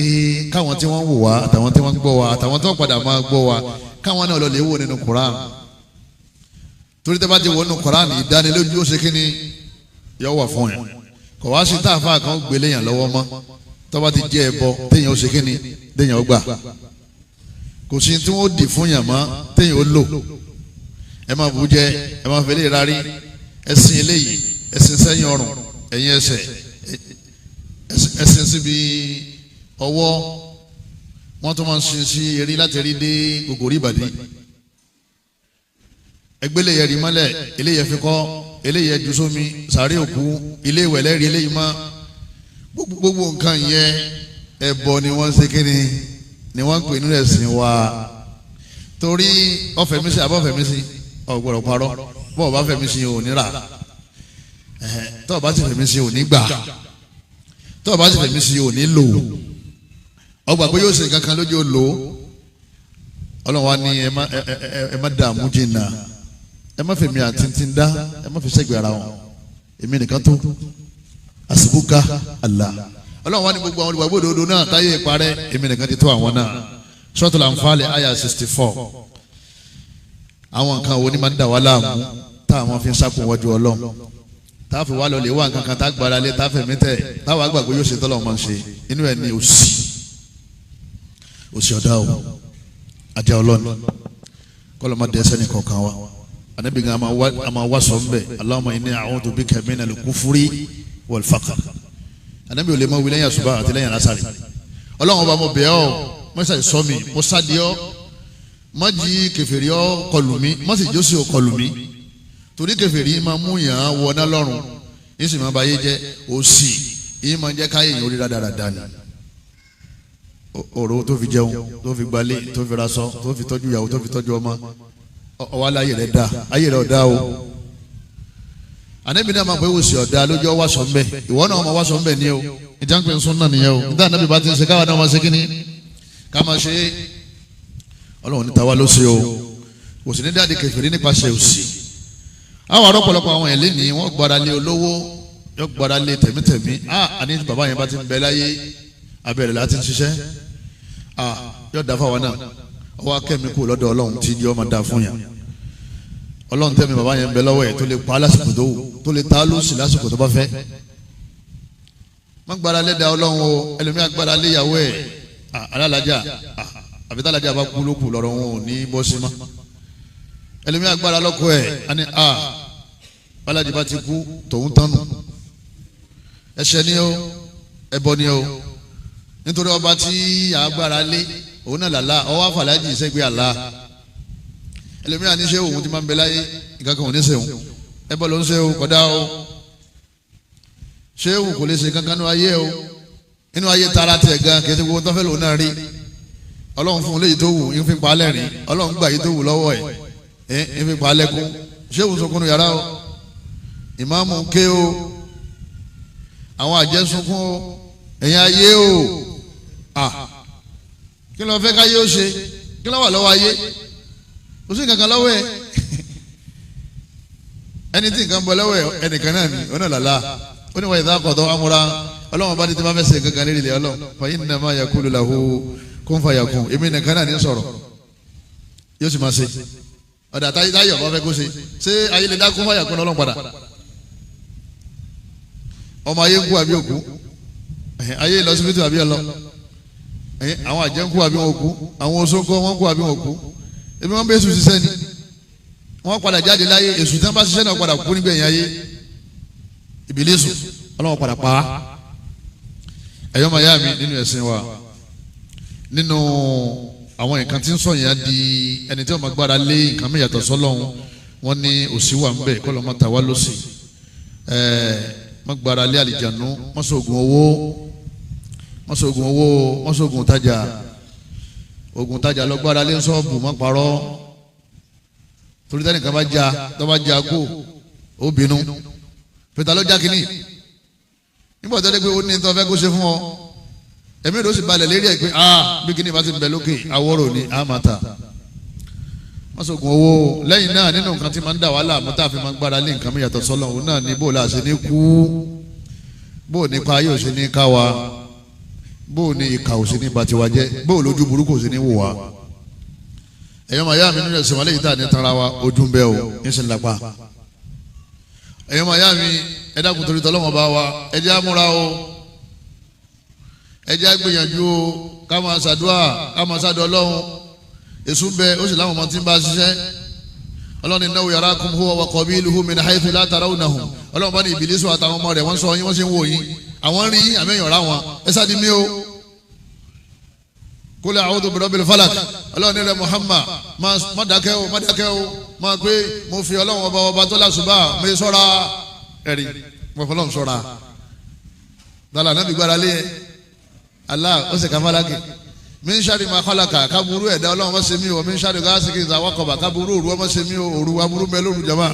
káwọn tí wọ́n ń wò wá, àtàwọn tí wọ́n ń gbọ́ wa, àtàwọn tí wọ́n padà máa gbọ́ wa, káwọn náà lọ lè wò nínú Quran. Torí tẹ́ bá ti wò nínú Quran, ìdánilójú ó ṣe kí ni yọ wà fún yẹn. Kò wá sí táàfà kan gbélé yàn lọ́wọ́ mọ́, tó bá ti jẹ́ ẹbọ téèyàn ó ṣe kí ni téèyàn ó gbà. Kò sí tí wọ́n dì fún yàn mọ́ téèyàn ó lò. Ẹ máa bù jẹ, ẹ máa fẹ́lẹ́ rárí, ẹ̀sìn eléyìí, ẹ̀sìn sẹ́yìn ọrùn, ẹ̀yìn ẹsẹ̀, ẹ̀sìn síbi ọwọ́, wọ́n tún máa ń sin sí eré láti rí dé gbogbo orí ìbàdí. Ẹgbẹ́lẹ̀ yẹn rí mọ́lẹ̀, eléyẹ fi kọ́, eléyẹ ju sómi, sàárè òkú, ilé ìwẹ̀ lẹ́rìí eléyìí mọ́. Gbogbo nǹkan yẹn ẹbọ ni wọ́n ń ṣe kíni ni wọ́n ń pè nínú ẹ̀sìn wa. Torí ọ̀fẹ̀mísí àbọ̀fẹ̀mísí ọ̀gbọ̀rọ̀ parọ́, bọ́ọ̀ bá fẹ̀mísí ò ní rà, tọ́ọ̀ bá sì fẹ̀mísí ò ní gbà, tọ́ọ̀ bá sì fẹ̀mísí ò ní lò. Ọgbà pé yóò ṣe nǹkan kan lójú ó lò ó. Ọlọ́run wa ní ẹ má dààmú jìnnà, ẹ má fèmí àti dá, ẹ má fi sẹ́gbẹ̀ẹ́ ara wọn, èmi nìkan tó, àsìbúkà Allah. Ọlọ́run wa ní gbogbo àwọn olùgbàgbọ́ òdodo náà táyé ìparẹ́, èmi nìkan ti tó àwọn náà. Suratul Anfal àyà 64. Àwọn nǹkan wo ni máa ń dà wá láàmú tá àwọn fi ń sákùn wájú Ọlọ́run, tá a fi wá lọ lè wá nǹkan kan tá a gbára lé, tá a fẹ̀mí tẹ̀, táwa gbàgbé yóò ṣe tọ́lọ́ máa ń ṣe. Inú ẹ̀ ní òsì, òsì ọ̀dà o, ajá ọlọ́ni, kọ́lọ́ má dẹ́sẹ́ ní kọ̀ọ̀kan wa. Anabi gan a máa wá sọ nbẹ, Allahumma inni a'udhu bika minal kufri wal faqr. Anabi ò lè mọ wí lẹ́yìn àsùbá àti lẹ́yìn alásàrè. Ọlọ́run ọba, mo bẹ̀ ọ́, mọ́sá sọ mi, mo sáde ọ́, má jí kèfèrí ọ́ kọlù mi, má sì jósì ọ́ kọlù mi, torí kèfèrí máa mú yàn án wọná lọ́rùn, yín sì máa ba yé jẹ́. Òsì yín máa jẹ́ káyé yẹn orí rádaràda ni. Ọ̀rọ̀ tó fi jẹun, tó fi gbalé, tó fi raṣọ, tó fi tọ́jú ìyàwó, tó fi tọ́jú ọmọ, ọwọ́ aláyè rẹ̀ dá, ayé rẹ̀ ọ̀dá o. Ànábì náà máa pé òsì ọ̀dá lójú ọwọ́ sọ mbẹ́, ìwọ náà máa wá sọ mbẹ́ ni o. Ìjà ń pè ń sún náà nìyẹn o. Níta ànábì bá ti ń ṣe, káwa náà máa ṣe kíní ká máa ṣe é. Ọlọ́run níta wá ló ṣe o. Òsì ní dáàdi kèfèrí nípasẹ̀ òsì. Àwọn arọ́pọ̀lọpọ̀ àwọn ẹ̀ lẹ́nìí, wọ́n gbára lé olówó, yọ gbára lé tẹ̀mítẹ̀mí. Àní bàbá yẹn bá ti ń bẹ láyé, abẹ́rẹ́ láti ń ṣiṣẹ́, yọ da fáwọn náà. Ọwọ́ akẹ́mi kú lọ́dọ̀ Ọlọ́run tí yọ máa da fún yàn. Ọlọ́run tẹ́mi bàbá yẹn ń bẹ lọ́wọ́ ẹ̀ tó lè pa á lásìkò tó wù, tó lè ta á lóṣì lásìkò tó bá fẹ́. Má gbára lé da Ọlọ́run o. Ẹlòmíà gbára lé ìyàwó ẹ̀, alálàájà, àbí tálàjà bá kú lókù lọ́rọ̀ wọn ò ní bọ́ sí ma. Ẹlòmíà gbára lọ́kọ ẹ̀, àní balaji bá ti kú tòun tánu. Ẹ̀ṣẹ̀ ni o, ẹbọ ni o, nítorí ọba tí agbára lé òun náà làlá, ọwọ́ àfàlájì ìṣègbè àlá. Ẹlòmíràn ní ṣé òun ti máa ń bẹ láyé, nǹkan kan ò ní ṣe òun. Ẹbọ ló ń ṣe o, kódà o. Ṣé òun kò lè ṣe kankan nínú ayé o? Nínú ayé tara tiẹ̀ gan, kì í ṣe gbogbo tó fẹ́ lòun náà rí. Ọlọ́run fún un léyìí tó wù ń fi pa á lẹ́rìn, Ọlọ́run gbà yìí tó wù lọ́wọ́ ẹ̀ ń fi pa á lẹ́kún. Ṣé òun sunkún yàrá o? Ìmáàmù ké o, àwọn àjẹ́ sunkún o, ẹ̀yin ayé o. Kí ló fẹ́ káyé ó ṣe? Kí ló wà lọ́wọ́ ayé? Kò sí nǹkan kan lọ́wọ́ ẹ̀. Ẹni tí nǹkan bọ lọ́wọ́ ẹ̀, ẹnìkan náà ni ó náà làlá. Ó ní wà ìdá kọ̀tọ̀ amúra. Ọlọ́run bá ní tí wọ́n fẹ́ ṣe nǹkan kan lérí ilẹ̀ Ọlọ́run, fa innama yaqulu lahu kun fayakun. Èmi nìkan náà ní sọ̀rọ̀, yóò sì máa ṣe. Ọ̀dà táyọ̀ bá fẹ́ kó ṣe, ṣé ayé lè dá kun fayakun Ọlọ́run padà? Ọmọ ayé ń kú àbí òkú? Ayé lọ síbítù àbí ọlọ? Àwọn àjẹ́ ń kú àbí wọn kú? Àwọn oṣó ń kọ́, wọ́n kú àbí wọn kú? Ebi wọn bẹ èṣù ṣiṣẹ́ ni, wọ́n padà jáde láyé. Èṣù tí wọ́n bá ṣiṣẹ́ náà padà kú nígbẹ̀yìn ayé. Ìbílísù Ọlọ́run padà pa á. Ẹ̀yọ́ máa yá mi nínú ẹ̀sìn wa, nínú àwọn nǹkan tí ń sọ yẹn di ẹni tí wọ́n máa gbára lé nǹkan mi yàtọ̀ sọ́lọ́run, wọ́n ní òṣì wà ń bẹ̀, kọ́ lọ́ máa ta wá lọ́sì. Má gbára lé àlìjánu, má ṣoògùn owó, má ṣoògùn owó, má ṣoògùn tajà. Oògùn tajà lọ gbára lé sọ́ọ̀bù, má parọ́, torí tẹ́nìkan bá já, tó bá já kó ó bínú pété ló já kínní. Nígbà tó dé pé ó ní tó fẹ́ kó ṣe fún ọ, ẹ̀mí rẹ̀ ó sì balẹ̀ lérí ẹ̀ pé bí kínní bá ti ń bẹ lókè awọ́rò ni a máa ta. Má ṣoògùn owó. Lẹ́yìn náà, nínú nǹkan tí máa ń dà wàhálà mú tá a fi máa ń gbára lé nǹkan mi yàtọ̀ sọ́lọ́, òun náà ní bó la ṣe ní kú, bó nípa ayé ò ṣe ní ká wa, bó ní ìkà ò ṣe ní ba tiwa jẹ́, bó lójú burúkú ò ṣe ní wò wá. Ẹ̀yọ́ màá yá mi nínú ẹ̀sìn wàlẹ́ yìí tá a ní tara wa, ojú ń bẹ́ o, ń sì ń lápá. Ẹ̀yọ́ màá yá mi, ẹ dákun torí tọ́lọ́mọ bá wa, ẹ jẹ́ àmúra o, ẹ jẹ́ àgbìyànjú o, ká máa ṣàdúà, ká máa ṣàdúà Ọlọ́run. Èṣù ń bẹ, ó sì láwọn ọmọ tí ń bá ṣiṣẹ́. Ọlọ́run innahu yarakum huwa wa qabiluhu min haythu la tarawnahum. Ọlọ́run bá ní Ìbílísù àtàwọn ọmọ rẹ̀, wọ́n sọ yín, wọ́n sì ń wò yín, àwọn rí yín, àmì ẹ̀yàn rà wọn. Ẹ sáà di mí o. Kul a'udhu bi rabbil falak. Ọlọ́run ní rẹ̀ Muhammad, má dákẹ́ o, má dákẹ́ o, má pé mo fi Ọlọ́run ọba ọba tó lásùbà mo yẹ sọ́ra ẹ̀rí, mo fọlọ́run sọ́ra dala nábì gbára lé Allah, ó sì ká fálákì. Min sharri ma khalaqa, kaburu ẹ̀dá Ọlọ́run má ṣe mí o. Min sharri ghasiqin idha waqaba, kaburu òru ọmọ ṣe mí o, òru aburú mẹ́ lóru jama.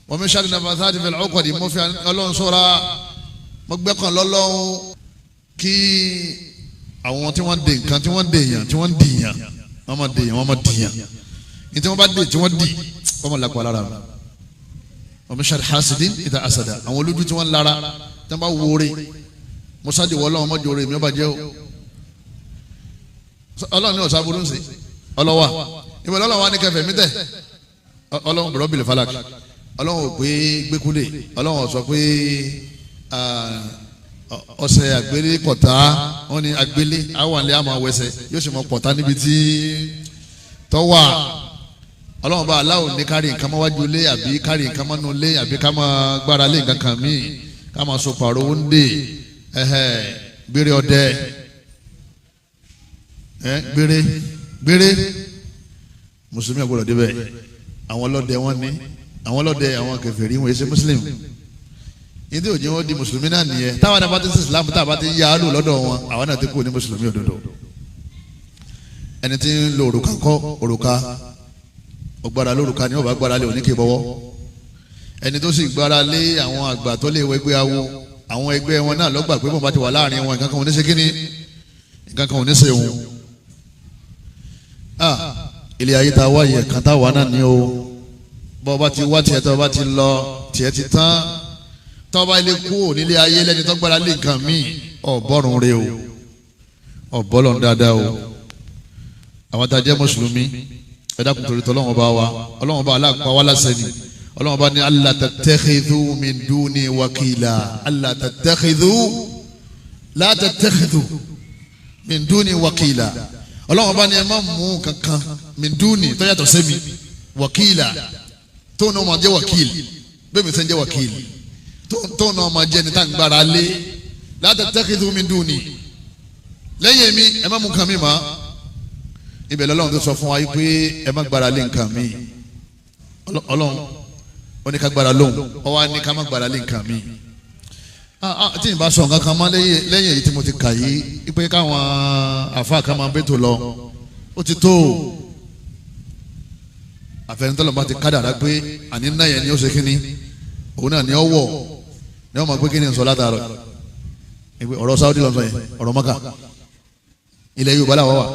Wa min sharri nafathati fil uqad, mo fi Ọlọ́run sọ́ra, mo gbẹ́kàn lọ́lọ́run. Kí àwọn tí wọ́n dè nǹkan, tí wọ́n dè yàn, tí wọ́n dì yàn, wọ́n máa dè yàn, wọ́n máa dì yàn ní tí wọ́n bá dè, tí wọ́n dì, wọ́n máa lakọ lára mi. Wa min sharri hasidin idha hasada, àwọn olójú tí wọ́n lára, tí wọ́n bá wọlé mọ́sáàdì wọlé wọn mọ́jọ́ rẹ̀ mi ó bàjẹ́ o. Ọlọ́run ní ọ̀sán aburú ń sè ọlọ́wà ìwé ọlọ́run wa ní kẹfẹ́ mi tẹ̀. Ọlọ́run bọ̀rọ̀ bìlẹ̀ falak, Ọlọ́run ò pé gbẹ́kúlẹ̀, Ọlọ́run ò sọ pé ọ̀sẹ̀ àgbélé pọ̀tá. Wọ́n ní àgbélé àwọn àlẹ́ àmọ́ wẹsẹ̀ yóò sì mọ pọ̀tá níbi tí tọ́wà. Ọlọ́run bá aláwọ̀ ní kárí nǹkan mọ́ wájú lé àbí kárí nǹkan mọ́nú lé àbí ká máa gbára lé nǹkan kan míì ká máa so pàrọ̀ owó ń dè gbére ọdẹ gbére gbére mùsùlùmí àgbọ̀dọ̀ débẹ̀. Àwọn ọlọ́dẹ wọn ní àwọn ọlọ́dẹ àwọn kèfèrí wọn èsì mùsùlùmí ìdí òjì wọn di mùsùlùmí náà nìyẹn. Táwọn náà bá ti sí Islam tá a bá ti yá á lò lọ́dọ̀ wọn àwọn náà ti kú ní mùsùlùmí òdodo. Ẹni tí ń lo òrùka kọ́ òrùka ọgbára lórúka ni ó bá gbára lé oníkè bọ́wọ́. Ẹni tó sì gbára lé àwọn àgbà tó lè wẹgbẹ́ awo àwọn ẹgbẹ́ wọn náà lọ́gbà pé bọ́n bá ti wà láàrin wọn nǹkan kan ò ní ṣe kíni nǹkan kan ò ní ṣe òun. Ilé ayé ta wáyé kan tá wà náà ní o. Bọ́ bá ti wá tiẹ̀ tó bá ti lọ tiẹ̀ ti tán tó bá ilé kú nílé ayé lẹ́ni tó gbára lé nǹkan míì ọ̀bọ̀rùn rẹ o ọ̀bọ̀lọ̀ dáadáa o. Àwọn tá a jẹ́ mùsùlùmí ẹ dákun torí tọ́ Ọlọ́run bá wa Ọlọ́run bá aláàpá wa láṣẹ ni. Ọlọ́run bá ní alla tattakhidhu min duni wakila alla tattakhidhu la tattakhidhu min duni wakila. Ọlọ́run bá ní ẹ má mú kankan min duni tó yàtọ̀ sẹ́mi wakila tó náà máa jẹ́ wakil bẹ́ẹ̀ mi sẹ́ ń jẹ́ wakil tó náà máa jẹ́ ní tá à ń gbára lé la tattakhidhu min duni lẹ́yìn mi ẹ má mú kan mi mọ́. Ibẹ̀ lọ́lọ́run tó sọ fún wa yìí pé ẹ má gbára lé nǹkan mi. Ọlọ́run ó ní ká gbára lóhùn ó wá ní ká má gbára lé nǹkan mi. Tí n bá sọ nǹkan kan mọ́ lẹ́yìn èyí tí mo ti kà yìí pé káwọn àfa kan máa bẹ́tò lọ ó ti tó o. Àfẹnutọ́lọ́ bá ti kádàrá pé àní náà yẹn ni ó ṣe kínní òun náà ni ó wọ̀ ni ó máa pé kínní sọ látàrọ̀ ọ̀rọ̀ Saudi lọ́sọ yẹn ọ̀rọ̀ Maka ilẹ̀ Yorùbá làwọn wà.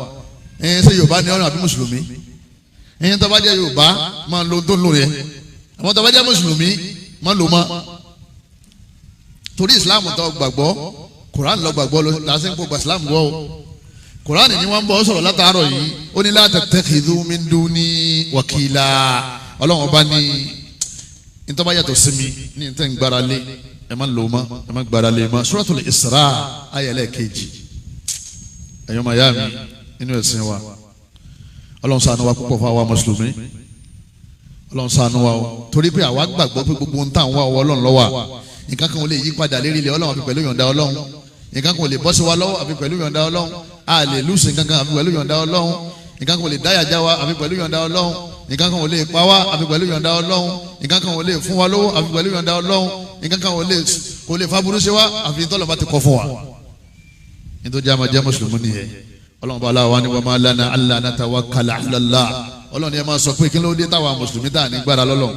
Ẹ̀yin ṣe Yorùbá ni ọ̀rọ̀ àbí mùsùlùmí? Ẹ̀yin tó bá jẹ́ Yorùbá máa lo tó ń lò yẹn, àwọn tó bá jẹ́ mùsùlùmí máa lò mọ́. Torí Islam tó gbàgbọ́ Quran lọ gbàgbọ́ lásìkò gba Islam gbọ́ o. Quran ni wọ́n ń bọ̀ sọ̀rọ̀ látàárọ̀ yìí ó ní la tattakhidhu min duni wakila. Ọlọ́run bá ní ntọ́ bá yàtọ̀ sí mi ní ntẹ́ ń gbára lé ẹ má lò mọ́ ẹ má gbára lé mọ́. Suratul Isra ayẹlẹ́ kejì ẹ̀yọ́ máa yá mi nínú ẹ̀sìn wa. Ọlọ́run ṣàánú wa púpọ̀ fún àwa mùsùlùmí. Ọlọ́run ṣàánú wa o torí pé àwa gbàgbọ́ pé gbogbo ń tàn wá ọwọ́ Ọlọ́run ló wà. Nǹkan kan ò lè yí padà lérí ilẹ̀ Ọlọ́run àfi pẹ̀lú yọ̀ǹda Ọlọ́run. Nǹkan kan ò lè bọ́ sí wa lọ́wọ́ àfi pẹ̀lú yọ̀ǹda Ọlọ́run. A lè lùsìn kankan àfi pẹ̀lú yọ̀ǹda Ọlọ́run. Nǹkan kan ò lè dáyàjá wa àfi pẹ̀lú yọ̀ǹda Ọlọ́run. Nǹkan kan ò lè pa wá àfi pẹ̀lú yọ̀ǹda Ọlọ́run. Nǹkan kan ò lè fún wa lówó àfi pẹ̀lú yọ̀ǹda Ọlọ́run. Nǹkan kan kò lè faburú ṣe wá àfi tọ́lọ̀ bá ti kọ fún wa. Nítorí àmọ́ jẹ́ mùsùlùmí nìyẹn. Ọlọ́run bá aláwa ni wa ma lana alla natawakkala ala Allah. Ọlọ́run ni ẹ máa sọ pé kí ló dé táwa mùsùlùmí tá à ní gbára lọ́lọ́.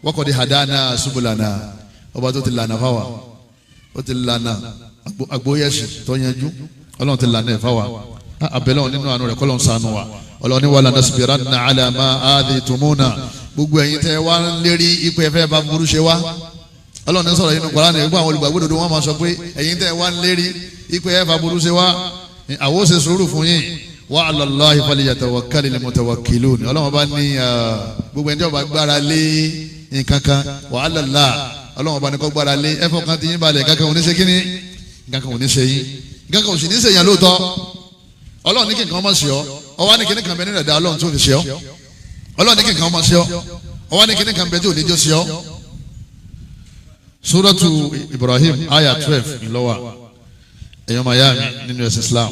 Wa qad hadana subulana. Ọba tó ti lànà fáwa ó ti lànà agbóyẹ̀sì tó yanjú. Ọlọ́run ti lànà ẹ̀ fáwa abẹ́lẹ́ wọn nínú àánú rẹ̀ kọ́lọ́n ṣàánú wa. Ọlọ́run ní wala nasbiranna ala ma adhitumuna. Gbogbo ẹ̀yin tẹ́ wá ń lérí ipò ẹ̀fẹ́ bá burú ṣe wá. Ọlọ́run ní sọ̀rọ̀ yìí nínú Kùránì gbogbo àwọn olùgbàgbọ́ òdodo wọn máa sọ pé ẹ̀yin tẹ́ wá ń lérí ipò ẹ̀fẹ́ burú ṣe wá àwọn ó ṣe sùúrù fún yín. Wa ala Allahi falyatawakkalil mutawakkilun. Ọlọ́run bá ní gbogbo ẹni tí wọ́n bá gbára lé nǹkan kan wa ala Allah Ọlọ́run bá ní kó gbára lé ẹ̀fọ́ kan ti yín balẹ̀ kankan ò ní ṣe kíní nǹkan kan ò ní ṣe yín nǹkan kan ò sì ní ṣe yàn lóòótọ́. Ọlọ́run ní kí nǹkan ọmọ ṣe ọ́ ọwọ́ ní kíní kan bẹ nínú ẹ̀dá Ọlọ́run tó fi ṣe ọ́. Ọlọ́run ní kí nǹkan ọmọ ṣe ọ́ ọwọ́ ní kíní kan bẹ tí ò ní jó ṣe ọ́. Suratu Ibrahim aya 12 ńlọ́wà ẹ̀yọ́ máa yá mi nínú ẹ̀sìn Islam.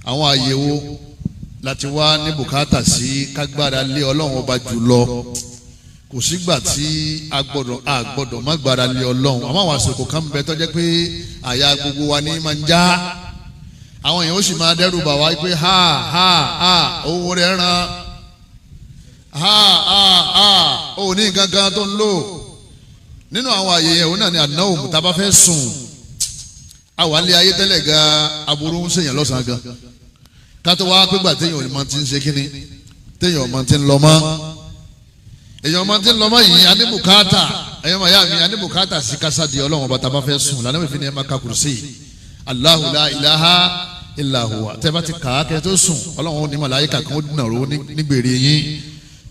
Àwọn àyẹ̀wò láti wá ní bùkátà sí kágbára lé Ọlọ́run ọba jùlọ. Kò sígbà tí a gbọ́dọ̀ má gbára lé Ọlọ́run. Àmọ́ àwọn àsìkò kan bẹ tó jẹ́ pé àyà gbogbo wa ní máa ń já. Àwọn èèyàn ó sì máa dẹ́rù bà wá pé ha ha ha owó rẹ̀ ràn ha ha ha ò ní nǹkan kan tó ń lò. Nínú àwọn àyè yẹn òun náà ni àdánwò tá a bá fẹ́ sùn. Àwa ilé ayé tẹ́lẹ̀ gan aburú ń ṣèyàn lọ́sàn-án gan. Kátó wá pé gbà téèyàn ò ti ń ṣe kínní téèyàn ò ti ń lọ mọ́. Èèyàn máa ti ń lọ mọ́ yìí a ní bùkátà ẹ̀yọ́ máa yá mi a ní bùkátà sí kásá di Ọlọ́run ọba tá a bá fẹ́ sùn lànà ìfìní ẹ̀ máa ka kùrùsì Allahu la ilaha illa huwa. Tẹ́ bá ti kà á kẹ́ tó sùn Ọlọ́run ó ní màláyíkà kan ó nàró nígbèrè yín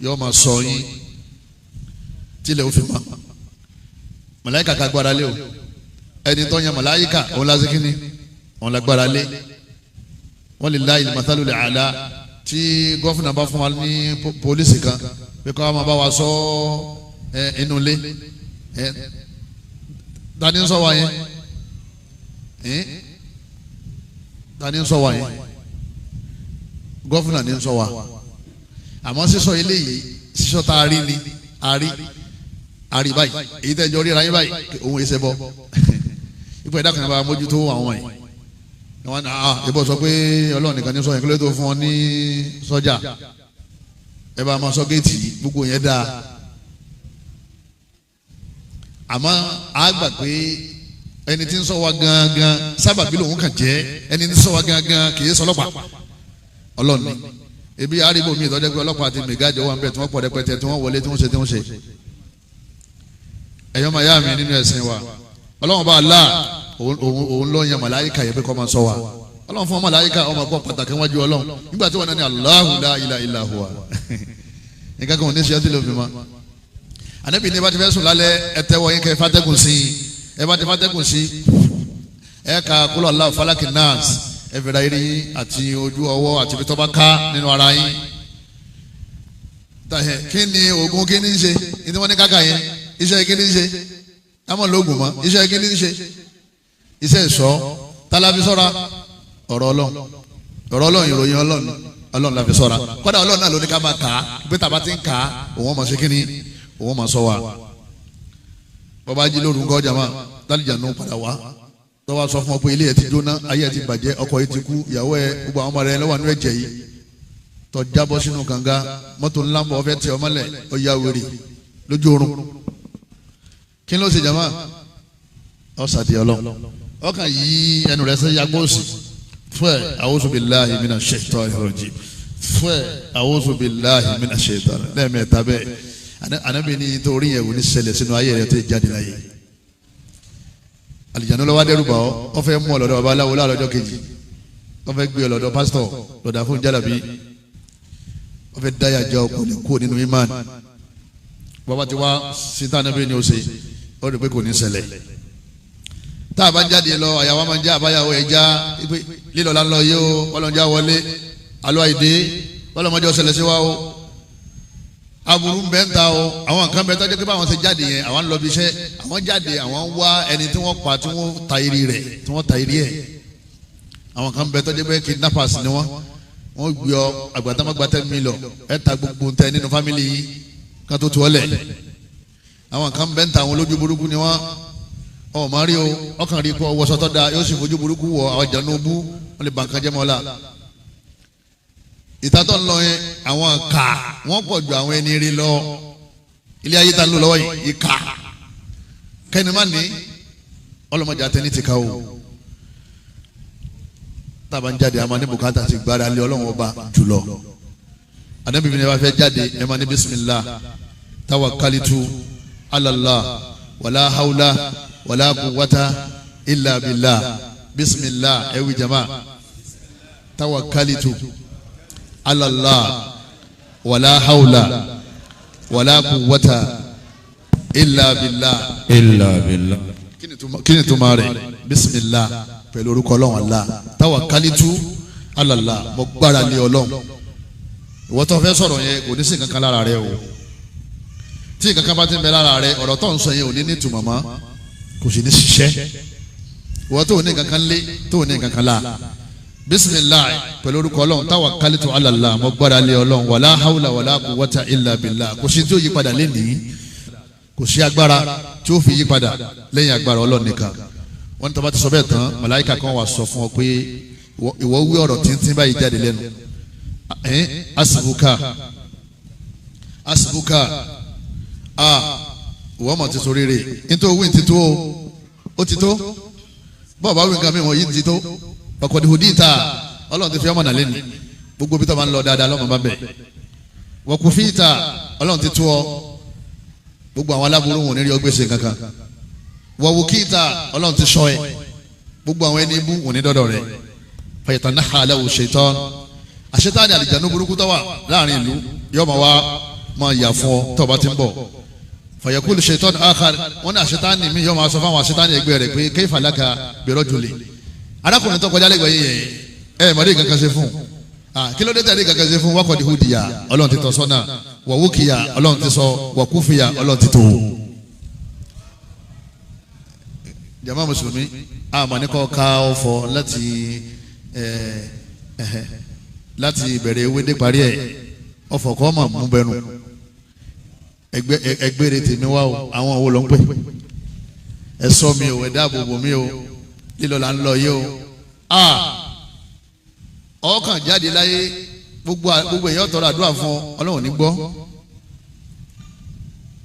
yóò máa sọ yín tilẹ̀ ó fi mọ́. Màláyíkà ká gbára lé o ẹni tó yan màláyíkà òun la ṣe òun la gbára lé. Wọ́n lè la mathalul a'la tí gọ́fìnà bá fún wa ní pólísì kan Pé kọ́ máa bá wa sọ inú ilé. Ta ni ń sọ wa yẹn? Ta ni ń sọ wa yẹn? Gọ́fúnà ni ń sọ wa. Àmọ́ sísọ eléyìí sísọ tá a rí ni a rí a rí báyìí, èyí tẹ́jọ́ ríra yín báyìí òun èsè bọ́. Ipò ẹ̀dá kan bá mójútó àwọn yìí. Wọ́n á ìbọn sọ pé Ọlọ́run nìkan ní sọ yẹn, kí ló tó fún ọ ní sọ́jà? Ẹ bá máa sọ géètì gbogbo yẹn dáa. Àmọ́ a gbà pé ẹni tí ń sọ wa gangan sábàbí lòun kàn jẹ́, ẹni tí ń sọ wa gangan kì í sọlọ́pàá, Ọlọ́run ni. Ebi aribo mi ìtọ́jú pé ọlọ́pàá àti mẹgájọ wà ń bẹ̀ tí wọ́n pọ̀ rẹpẹtẹ, tí wọ́n wọlé, tí wọ́n ṣe tí wọ́n ṣe. Ẹ̀yọ́ máa yá mi nínú ẹ̀sìn wa, Ọlọ́run bá là òun ló yan màláyíkà yẹn pé kó máa sọ wa. Ọlọ́run fún màláyíkà ọmọ kọ́ pàtàkì wájú Ọlọ́run nígbà tí wọ́n náà ní Allahu la ilaha illa huwa. Nǹkan kan ò ní ṣe ọtí ló fi mọ́. Ànábì ní bá ti fẹ́ sùn lálẹ́, ẹ tẹ́wọ́ yín kẹ́ fàtẹ́gùn sí i. Ẹ bá ti fàtẹ́gùn sí i, ẹ ka kúlọ̀ Allahu falaki nas, ẹ fẹ́ra eré yín àti ojú ọwọ́ àti ibi tó bá ká nínú ara yín. Kí ni oògùn kí ni ń ṣe? Ní wọ́n ní káka yẹn, iṣẹ́ kí ni ń ṣe? Táwọn lóògùn mọ́, iṣẹ́ kí ni ń ṣe? Iṣẹ́ ìṣọ́ táláfi sọ́ra ọ̀rọ̀ Ọlọ́run, ọ̀rọ̀ Ọlọ́run, ìròyìn Ọlọ́run, Ọlọ́run la fi sọ́ra. Kọ́dà Ọlọ́run náà ló ní ká máa kà á, pé tàbá ti ń kà á òun máa ṣe kí ni, òun máa sọ wa. Bọ́bá jí lóru ńkọ́ jàmá, tálíjà nù padà wá tọ́wọ́ sọ fún ọ pé ilé ẹ̀ ti jóná, ayé ẹ̀ ti bàjẹ́, ọkọ yìí ti kú, ìyàwó ẹ̀, gbogbo àwọn ọmọ rẹ̀ lọ́wọ́ nínú ẹ̀jẹ̀ yìí, tó jábọ́ sínú kànga, mọ́tò ńlá ń bọ̀ ọ fẹ́ tẹ ọmọlẹ̀, ó ya wèrè lójú oorun. Kí ló ṣe jàmá? Ọ sàdí Ọlọ́run, ọkàn yìí ẹnu rẹ̀ sẹ́yà gbọ́sì fún ẹ̀, a'udhu billahi minash shaitani rajim, fún ẹ̀, a'udhu billahi minash shaitani lẹ́ẹ̀mẹ́ta bẹ́ẹ̀. Ànábì ní torí yẹn wò ní ṣẹlẹ̀ sínú ayé rẹ̀ tó jáde láyé. Àlìjánu lọ́wọ́ dẹ́rù bà ọ́, ọ fẹ́ mú ọ lọ́dọ̀ babaláwo láàlọ́jọ́ kejì, ọ fẹ́ gbé ọ lọ́dọ̀ pásítọ̀ lọ́dà fún jálàbí, ọ fẹ́ dáyà jọ kò ní kú nínú imán. Bàbá ti wá síta Ànábì ní o ṣe, ó rí pé kò ní ṣẹlẹ̀. Tá a bá ń jáde lọ, àyàwó máa ń já àbáyàwó ẹ̀ já lílọ là ń lọ yìí o, ọlọ́njà wọlé alọ́ àìdé ọlọ́mọdé ọ̀sẹ̀lẹ̀ sí wa o, aburú ń bẹ ń ta o. Àwọn kan bẹ tọ́jú pé báwọn ṣe jáde yẹn, àwọn ń lọ bí iṣẹ́, àwọn jáde, àwọn ń wá ẹni tí wọ́n pa, tí wọ́n ta eré rẹ̀, tí wọ́n ta eré ẹ̀. Àwọn kan bẹ tọ́jú pé kidnappers ni wọ́n, wọ́n gbé ọ àgbàtàmọ́gbàtẹ́ mi lọ, ẹ̀ ta gbogbo ń tẹ nínú fámìlì yìí kan tó tu ọ lẹ̀. Àwọn kan bẹ ń ta, àwọn olójú burúkú ni wọ́n. Ọ máa rí o, ọkàn rí kó wọṣọ tó da, yóò sì fojú burúkú wọ àwọn jànúbú, wọ́n lè bà nǹkan jẹ́ mọ́ la. Ìtàtọ̀ ń lọ yẹn, àwọn ìka wọ́n pọ̀ ju àwọn ẹni rí lọ. Ilé ayé ta ń lò lọ́wọ́ yìí, ìka kẹ́ni má ní ọlọ́mọdé àtẹni ti ka o. Tábà ń jáde, a máa ní bùkátà ti gbára lé Ọlọ́run ọba jùlọ. Ànábì mi ni wọ́n fẹ́ jáde, ẹ máa ní bisimilah tawakkalitu ala Allah wàlá hawla wàlá quwwata illa billah. Bisimilah ẹ̀wì jama, tawakkalitu ala Allah wàlá hawla wàlá quwwata illa billah. Illa billah. Kí ni túmọ̀ rẹ̀? Bisimilah pẹ̀lú orúkọ Ọlọ́run Allah, tawakkalitu ala Allah, mo gbára lé Ọlọ́run. Ìwọ tó fẹ́ sọ̀rọ̀ yẹn kò ní sí nǹkan kan lára rẹ o. Tí nǹkan kan bá ti ń bẹ lára rẹ, ọ̀rọ̀ tó ń sọ yẹn ò ní ní ìtumọ̀ mọ́, kò sì ní ṣiṣẹ́. Ìwọ tó ní nǹkan kan lé, tó ní nǹkan kan la. Bisimilah pẹ̀lú orúkọ Ọlọ́run, tawakkalitu ala Allah, mo gbára lé Ọlọ́run, wàlá hawla wàlá quwwata illa billah. Kò sí tí ó yí padà lénìí, kò sí agbára tí ó fi yí padà lẹ́yìn agbára Ọlọ́run nìkan. Wọ́n ní tó bá ti sọ bẹ́ẹ̀ tán, màláíkà kan wà sọ fún ọ pé ìwọ wí ọ̀rọ̀ tíntín báyìí jáde lẹ́nu. Asibuka asibuka a ìwọ mọ̀ ti sọ rere nítorí wí ti tó o, ó ti tó bọ́ọ̀ bá wí nǹkan mi wọ̀nyí ti tó. Ọkọ̀dé hudita Ọlọ́run ti fi ọmọ nàlẹ́ ni gbogbo bí tó máa ń lọ dáadáa lọ́mọ bá bẹ̀. Wọ́kùfíìta Ọlọ́run ti tó ọ, gbogbo àwọn aláburú wọn ò ní rí ọgbẹ́sẹ̀ kankan. Wọ̀wùkìta Ọlọ́run ti sọ ẹ, gbogbo àwọn ẹni ibú wọn ní dọ́dọ̀ rẹ. Fàyẹ̀tànáhà aláwọ̀ ṣètọ́n àṣetáni àlìjánu burúkú tó wà láàrin ìlú yóò máa wá máa yà fún ọ tó bá ti ń bọ̀. Fàyẹ̀kúlù ṣètọ́n àkàr wọn ní àṣetáni mi yóò máa sọ fáwọn àṣetáni ẹgbẹ́ rẹ̀ pé kayfa laka birajuli, arákùnrin tó kọjá lẹ́gbẹ̀ẹ́ yẹn ẹ mọ̀rí kankan ṣe fún un, kí ló dé tẹ̀lé kankan ṣe fún wákọ̀dí húdìyà Ọlọ́run ti tọ́ sọ́nà. Wàwókìyà ọlọ́run ti sọ, wàkúfìyà ọlọ́run ti tó. Jama mùsùlùmí àmọ́ ní kọ́ ká ọ̀fọ̀ láti ìbẹ̀rẹ̀ ewé dé parí ẹ̀, ọ̀fọ̀ kọ́ mà mú bẹnu. Ẹgbẹ́rẹ́ tèmi wá o, àwọn òwò ló ń pè. Ẹ ṣọ́ mi o, ẹ dáàbò bò mí o, lílọ là ń lọ yìí o. Ọkàn jáde láyé, gbogbo èèyàn tọrọ àdúrà fún ọ, Ọlọ́run ní gbọ́.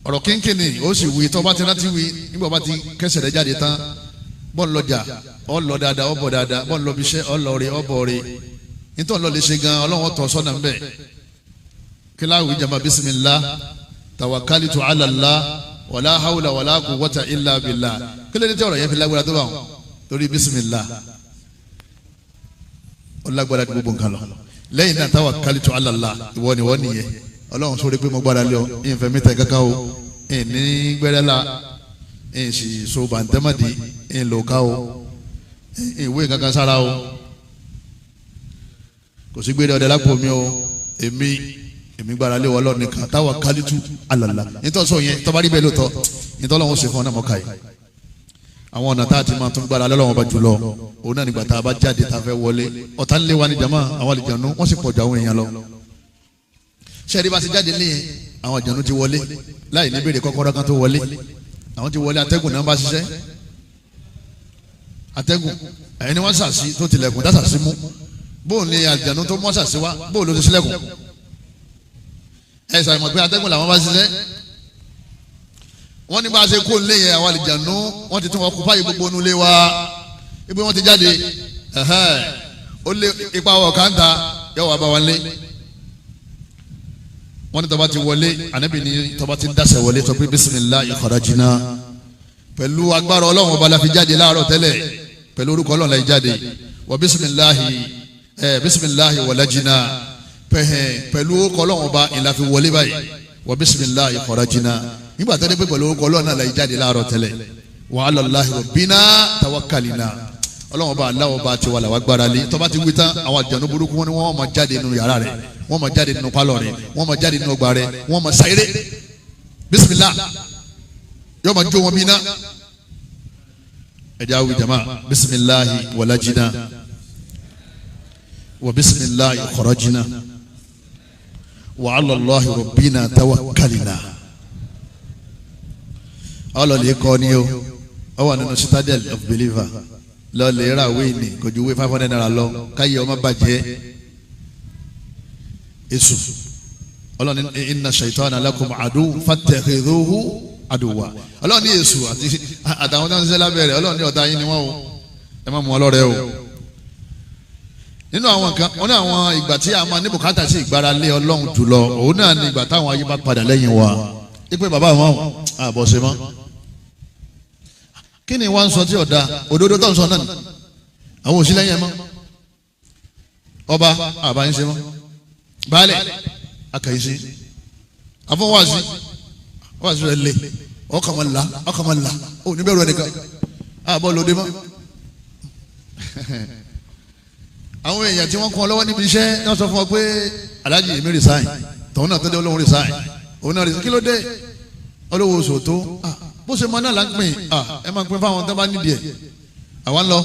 Ọ̀rọ̀ kínkìnì ó sì wí, tó bá ti rántí wí nígbà bá ti kẹsẹ̀ rẹ̀ jáde tán, bọ́ọ̀n lọ́jà ọ lọ dáadáa, ọ bọ̀ dáadáa, bọ́ọ̀n lọ bíṣẹ́ ọ lọ rí ọ bọ̀ rí, nítorí lọ lè ṣe gan, Ọlọ́run tọ́ sọ́nà ń bẹ̀. Kíláwì jama bisimilah tawakalitu ala Allah wàlá hawla wàlá quwwata illa billah. Kílódé tí ọ̀rọ̀ yẹn fi lágbára tó bá wọn? Torí bisimilah ó lágbára gbogbo nǹkan lọ. Lẹ́yìn náà tawakalitu ala Allah, ìwọ ni wọ́n nìyẹn. Ọlọ́run sọ pé mo gbára lé ọ, ìfẹ́ mi tẹ kankan o, ìní gbẹ́rẹ́ la, ìsì so bàǹtẹ́mọ̀dì, ìlòká o, ìwé kankan sára o, kò sí gbére ọdẹ lápò mi o, èmi gbára lé Ọlọ́run nìkan, tawakalitu ala Allah. Nítorí sọ yẹn tọ́ba rí bẹ́ẹ̀ lóòótọ́, nítorí Ọlọ́run ṣe fún ọ náà mọ́ka yìí. Àwọn ọ̀nà tá a ti máa tún gbára lọ́wọ́ bá jùlọ, òun náà nígbà tá a bá jáde tá a fẹ́ wọlé. Ọ̀tá ń lé wa ní jama, àwọn àlìjànú wọ́n sì pọ̀ ju àwọn èèyàn lọ. Sẹ́ẹ̀rí bá ti jáde ní àwọn àjànú ti wọlé láì ní béèrè kọ́kọ́rọ́ kan tó wọlé. Àwọn ti wọlé, atẹ́gùn náà bá ṣiṣẹ́. Atẹ́gùn ẹni wọ́n sàṣì tó tilẹ̀kùn dá sàṣì mú. Bóun ni àjànú tó mọ́ sàṣì wá, bóun ló ti ṣílẹ̀kùn. Ẹ ṣàìmọ̀ pé atẹ́gùn làwọn bá ṣiṣẹ́. Wọ́n ní bá a ṣe kó lé yẹn, àwọn àlìjànú wọ́n ti tún wọn kópa yìí gbogbo onú lé wa. Ibi wọ́n ti jáde, ó lé ipa wọ̀ káńtà yóò wá bá wọn lé. Wọ́n ní tọba ti wọlé, ànábì ní tọba ti dáṣẹ wọlé sọ pé bisimilahi kharajina, pẹ̀lú agbára Ọlọ́run ọba la fi jáde láàárọ̀ tẹ́lẹ̀, pẹ̀lú orúkọ Ọlọ́run la fi jáde, wọ bisimilahi bisimilahi walajina, pẹ̀lú orúkọ Ọlọ́run ọba ìlà fi wọlé báyìí, wọ bisimilahi kharajina. Nígbà tó dé pé pẹ̀lú orúkọ Ọlọ́run náà la fi jáde láàárọ̀ tẹ́lẹ̀, wa ala Allahi rabbina tawakkalina, Ọlọ́run ọba aláwọ̀ bá ti wà làwọn agbára lé. Tọba ti wí tán, àwọn àjànú burúkú wọn ni wọ́n máa jáde nínú yàrá rẹ̀, wọ́n máa jáde nínú pálọ̀ rẹ̀, wọ́n máa jáde nínú ọgbà rẹ̀, wọ́n máa sáyéré. Bisimilah yóò máa jó wọn bí iná. Ẹ jẹ́ awi jama, bisimilahi walajina wa bisimilahi kharajina wa ala Allahi rabbina tawakkalina. Ọlọ́ọ̀lì kọ́ ni o, ọ wà nínú citadel of believer. Lọ́ọ̀lì ra wéènì kò ju wé 500 naira lọ, káyé ọmọ bàjẹ́. Èṣù Ọlọ́run ní inna shaytana lakum adu fattakhidhuhu aduwwa. Ọlọ́run ní èṣù àtàwọn tó ń ṣiṣẹ́ lábẹ́ rẹ̀, Ọlọ́run ní ọ̀tá yín ni wọ́n o, ẹ má mú wọn lọ́rẹ́ o. Nínú àwọn nǹkan wọn ní àwọn ìgbà tí a máa ní bùkátà sí ìgbára lé Ọlọ́run jùlọ, òun náà ní ìgbà táwọn ayé bá padà lẹ́yìn wa. Ipe bàbá wọn àbọ̀ ṣe mọ́. Kí ni wọ́n ń sọ tí ọ̀dà òdodo tó ń sọ náà ni àwọn òsì lẹ́yìn ẹ̀ mọ́. Ọba àbá ń ṣe mọ́, baálẹ̀ akàyèsí, àfọwọ́sí wàásù rẹ̀ lé, ọkàn máa la, ọkàn máa la, ó ní bẹ̀rù ẹnìkan àbọ̀ lóde mọ́. Àwọn èèyàn tí wọ́n kún ọ lọ́wọ́ níbi iṣẹ́ náà sọ fún ọ pé aláàjì èmi resign, tòun náà tó dé olóhùn resign, òun náà resign, kí ló dé? Olówó oṣù tó bó ṣe mọ náà là ń pín, ẹ máa pín fáwọn tó bá nídìí ẹ, àwa ń lọ.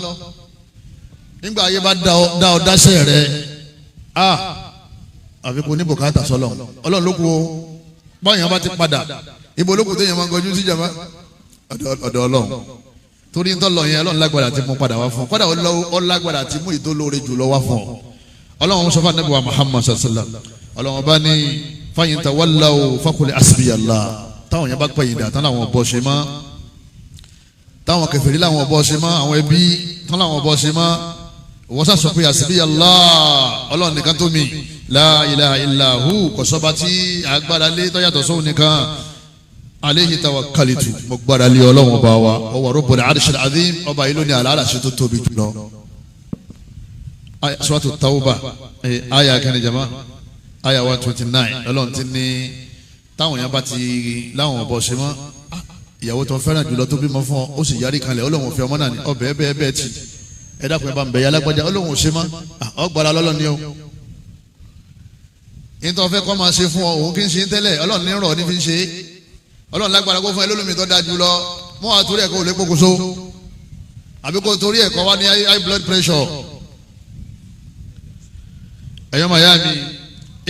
Nígbà ayé bá dá ọ dáṣẹ́ rẹ, àfi kò ní bùkátà sọlọ, Ọlọ́run ló kú o. Báyọ̀ bá ti padà, ibo ló kù téèyàn máa ń gọjú sí jàmbá? Ọ̀dọ̀ Ọlọ́run. Torí ń tọ́lọ yẹn, Ọlọ́run lágbára ti mú padà wá fún ọ, kọ́dà ó lágbára ti mú ìtòlóore jùlọ wá fún ọ. Ọlọ́run sọ fún Ànábì wa Muhammad sallam, Ọlọ́run bá ní fàyín tawallaw faqul hasbiyallah. Táwọn yẹn bá pẹ̀yìn dà tán làwọn bọ́ ṣe mọ́, táwọn kèfèrí làwọn bọ́ ṣe mọ́, àwọn ẹbí tán làwọn bọ́ ṣe mọ́, wọ́n sá sọ pé hasbiyallah, Ọlọ́run nìkan tó mi, la ilaha illa hu, kò sọ́ba tí agbára lé tó yàtọ̀ sóhun nìkan, alayhi tawakkaltu, mo gbára lé Ọlọ́run ọba wa, huwa rabbul arshil azim, ọba yìí ló ní àlàálà ṣe tó tóbi jùlọ. Suratu Tawba aya kẹrin jama, aya 129, Ọlọ́run ti ní táwọn yẹn bá ti láwọn ọ̀bọ̀ ṣe mọ́, ìyàwó tó fẹ́ràn jùlọ tó bímọ fún ọ, ó sì yarí kanlẹ̀, Ọlọ́run fi ọmọ náà ní ọbẹ̀ bẹ́ẹ̀ bẹ́ẹ̀ tì, ẹ dákun ẹ bá ń bẹ̀ yà lágbájá, Ọlọ́run ò ṣe mọ́, ọgbàrá lọ́lọ́ ni o. Nítorí fẹ́ kọ́ máa ṣe fún ọ òun kì í ṣe tẹ́lẹ̀ Ọlọ́run ní rọ̀ ní fi ń ṣe. Ọlọ́run lágbára kó fún ẹ lólùmí tó dáa jù lọ mọ́ àtúrò ẹ̀kọ́ ò lè pokùnso àbí kó torí ẹ̀kọ́ wá ní high blood pressure. Ẹ̀yọ́ màá yá mi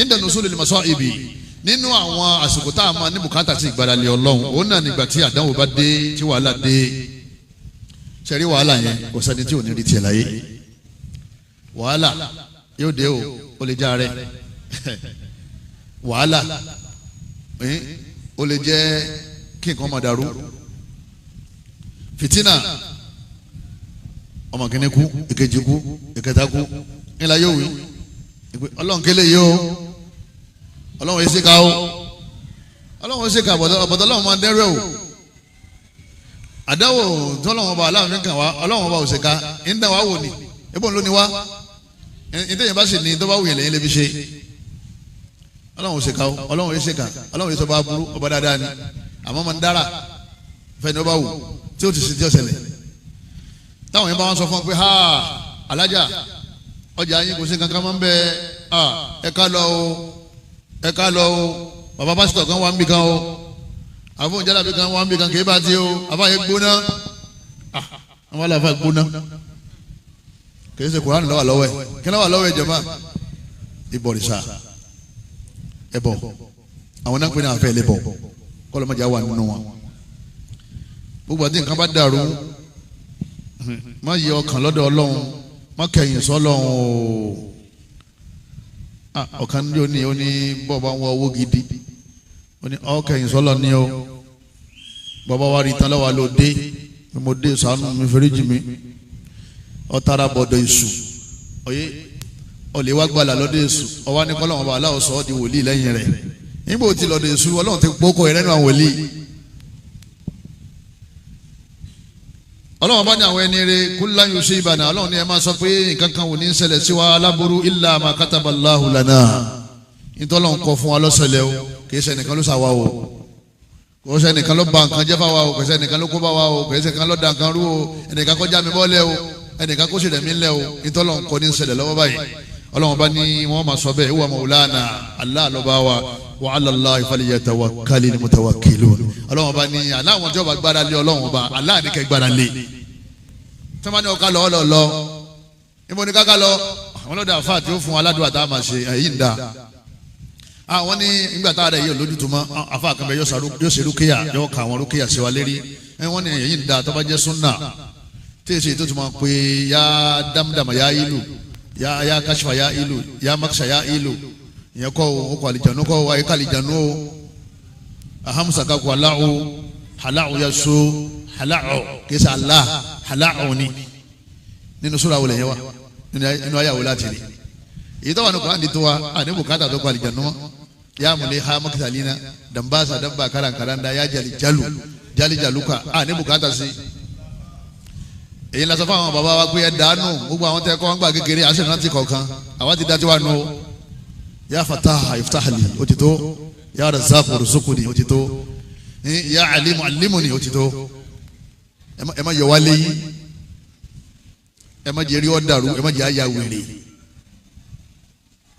ìdànù sólè lè máa sọ ibi nínú àwọn àsìkò tá a máa ní bùkátà sí ìgbàlálẹ̀ Ọlọ́run òun náà nígbà tí àdánwò bá dé tí wàhálà dé. Sẹ́rí wàhálà yẹn kò sẹ́ni tí ò ní rí tiẹ̀ láyé. Wàhálà yóò dé o, ó lè já rẹ. Wàhálà ó lè jẹ́ kí nǹkan máa dàrú. Fìtínà, ọmọ kìíní kú, ìkejì kú, ìkẹta kú, ńlá yóò wí Ọlọ́run kélé yìí o, Ọlọ́run yìí ṣèkà o, Ọlọ́run ṣèkà bọ̀dọ̀ Ọlọ́run máa dẹ́rẹ́ o. Àdáwò tọ́lọ́run ọba aláàfin kàn wá, Ọlọ́run ọba òṣèkà ń dàn wá wò ni, ebó ń ló ni wá, ìtẹ̀yìn bá sì ní tó bá wù yẹn lẹ́yìn lè fi ṣe. Ọlọ́run òṣèkà o, Ọlọ́run yìí ṣèkà, Ọlọ́run yìí sọ bá burú, ọba dáadáa ni, àmọ́ máa ń dára fẹ́ni ọba wù tí ó ti ṣe tí ó ṣẹlẹ̀. Táwọn yẹn bá wọn sọ fún ọ pé ha alájà ọjà yín kò sí kankan máa ń bẹ, ẹ ká lọ o, ẹ ká lọ o, bàbá pásítọ̀ kan wà ń bì kan o, àfọ̀n jálàbí kan wà ń bì kan kì í bá ti o, àfàyè gbóná, àwọn aláfa gbóná, kì í ṣe Kùránì lọ́wọ́ lọ́wọ́ ẹ̀, kí lọ́wọ́ lọ́wọ́ ẹ̀ jọ̀mọ́ ìbọ̀rìṣà ẹ̀bọ̀ àwọn náà ń pè ní àfẹ́ ẹlẹ́bọ̀ kọ́lọ́mọjà wà nínú wọn. Gbogbo àti nǹkan bá dàrú má yẹ ọkàn lọ́dọ̀ Ọlọ́run, má kẹ̀yìn sọ́lọ́run o. Ọ̀kan ní òní ó ní bọ́ọ̀ bá ń wọ owó gidi ó ní ọkẹ̀yìn sọ́lọ́ ní o, bàbá wa rí tán lọ́wọ́ ló dé, mo dé ṣàánú mi foríjì mi, ọ̀tara bọ̀dọ̀ èṣù ọ̀yẹ́ ọ̀lẹ́ wá gbàlà lọ́dọ̀ èṣù, ọwọ́ ní kọ́lọ́wọ́n bá aláwọ̀ sọ ọ́ di wòlíì lẹ́yìn rẹ̀. Níbo ti lọ́dọ̀ èṣù Ọlọ́run ti gbókò ẹ̀rẹ́nu àwọn wòlíì. Ọlọ́run bá ní àwọn ẹni rẹ̀ kullan yusibana, Ọlọ́run ní ẹ máa sọ pé nǹkan kan ò ní ṣẹlẹ̀ sí wa aláburú illa ma kataballahu lana, nítorí Ọlọ́run kọ fún wa lọ́sẹ̀lẹ̀ o, kì í ṣe ẹnìkan ló ṣàwa o, kò ṣe ẹnìkan ló ba nǹkan jẹ́ fáwa o, kò ṣe ẹnìkan ló kó bá wa o, kò ṣe ẹnìkan ló da nǹkan rú o, ẹnìkan kó já mi bọ́lẹ̀ o, ẹnìkan kó sì rẹ̀ mí lẹ̀ o, nítorí Ọlọ́run kọ ní ṣẹlẹ̀ lọ́wọ́ báyìí. Ọlọ́run bá ní wọ́n máa sọ bẹ́ẹ̀, huwa maulana, Allah ló bá wa, wa ala Allahi falyatawakkalil mutawakkilun. Ọlọ́run bá ní aláwọn tí wọ́n bá gbára lé Ọlọ́run bá Allah ní kẹ́ gbára lé. Tí wọ́n bá ní ọ̀ká lọ ọlọ́ lọ, níbo ní káká lọ, àwọn ọlọ́dà àfa àti ó fún aládùn àtàwọn máa ṣe èyí ń da. Àwọn ní nígbà tá a rẹ̀ yóò lójútu mọ́, àfa àkànbẹ yóò ṣe rúkìá, yóò ka àwọn rúkìá sí wa lérí. Wọ́n ní èyí ń da tó bá jẹ́ súnà tí èsì tó ti máa pe ya dámdàmà ya ìlú ya ya kashifa ya ilu ya maksa ya ilu, ìyẹn kọ́ o, kọ́ àlìjánu kọ́ o, ayé kọ́ àlìjánu o, ahamusa kakọ aláwo aláwo ya so aláwo kìí ṣe Allah aláwo ni nínú sura wo lè yẹn wa nínú ayé wo láti rí èyí tó wà ní Kùránì tó wa àní bùkátà tó kọ́ àlìjánu mọ́ ya mule ha makitalina dambasa damba karankaranda ya jali jalu jali jaluka àní bùkátà sí. Èyí la sọ fún àwọn bàbá wa pé ẹ dànù gbogbo àwọn tẹ kọ́ wọn gbà kékeré àṣẹ náà ti kọ̀ọ̀kan àwọn ti dájú wa nù o. Ya fataha iftahli ó ti tó, ya razaqu ruzukuni ó ti tó, ya alimu alimuni ó ti tó. Ẹ má yọ wá léyìn, ẹ má jẹ́ rí ọ dàrú, ẹ má jẹ́ àyà wèrè.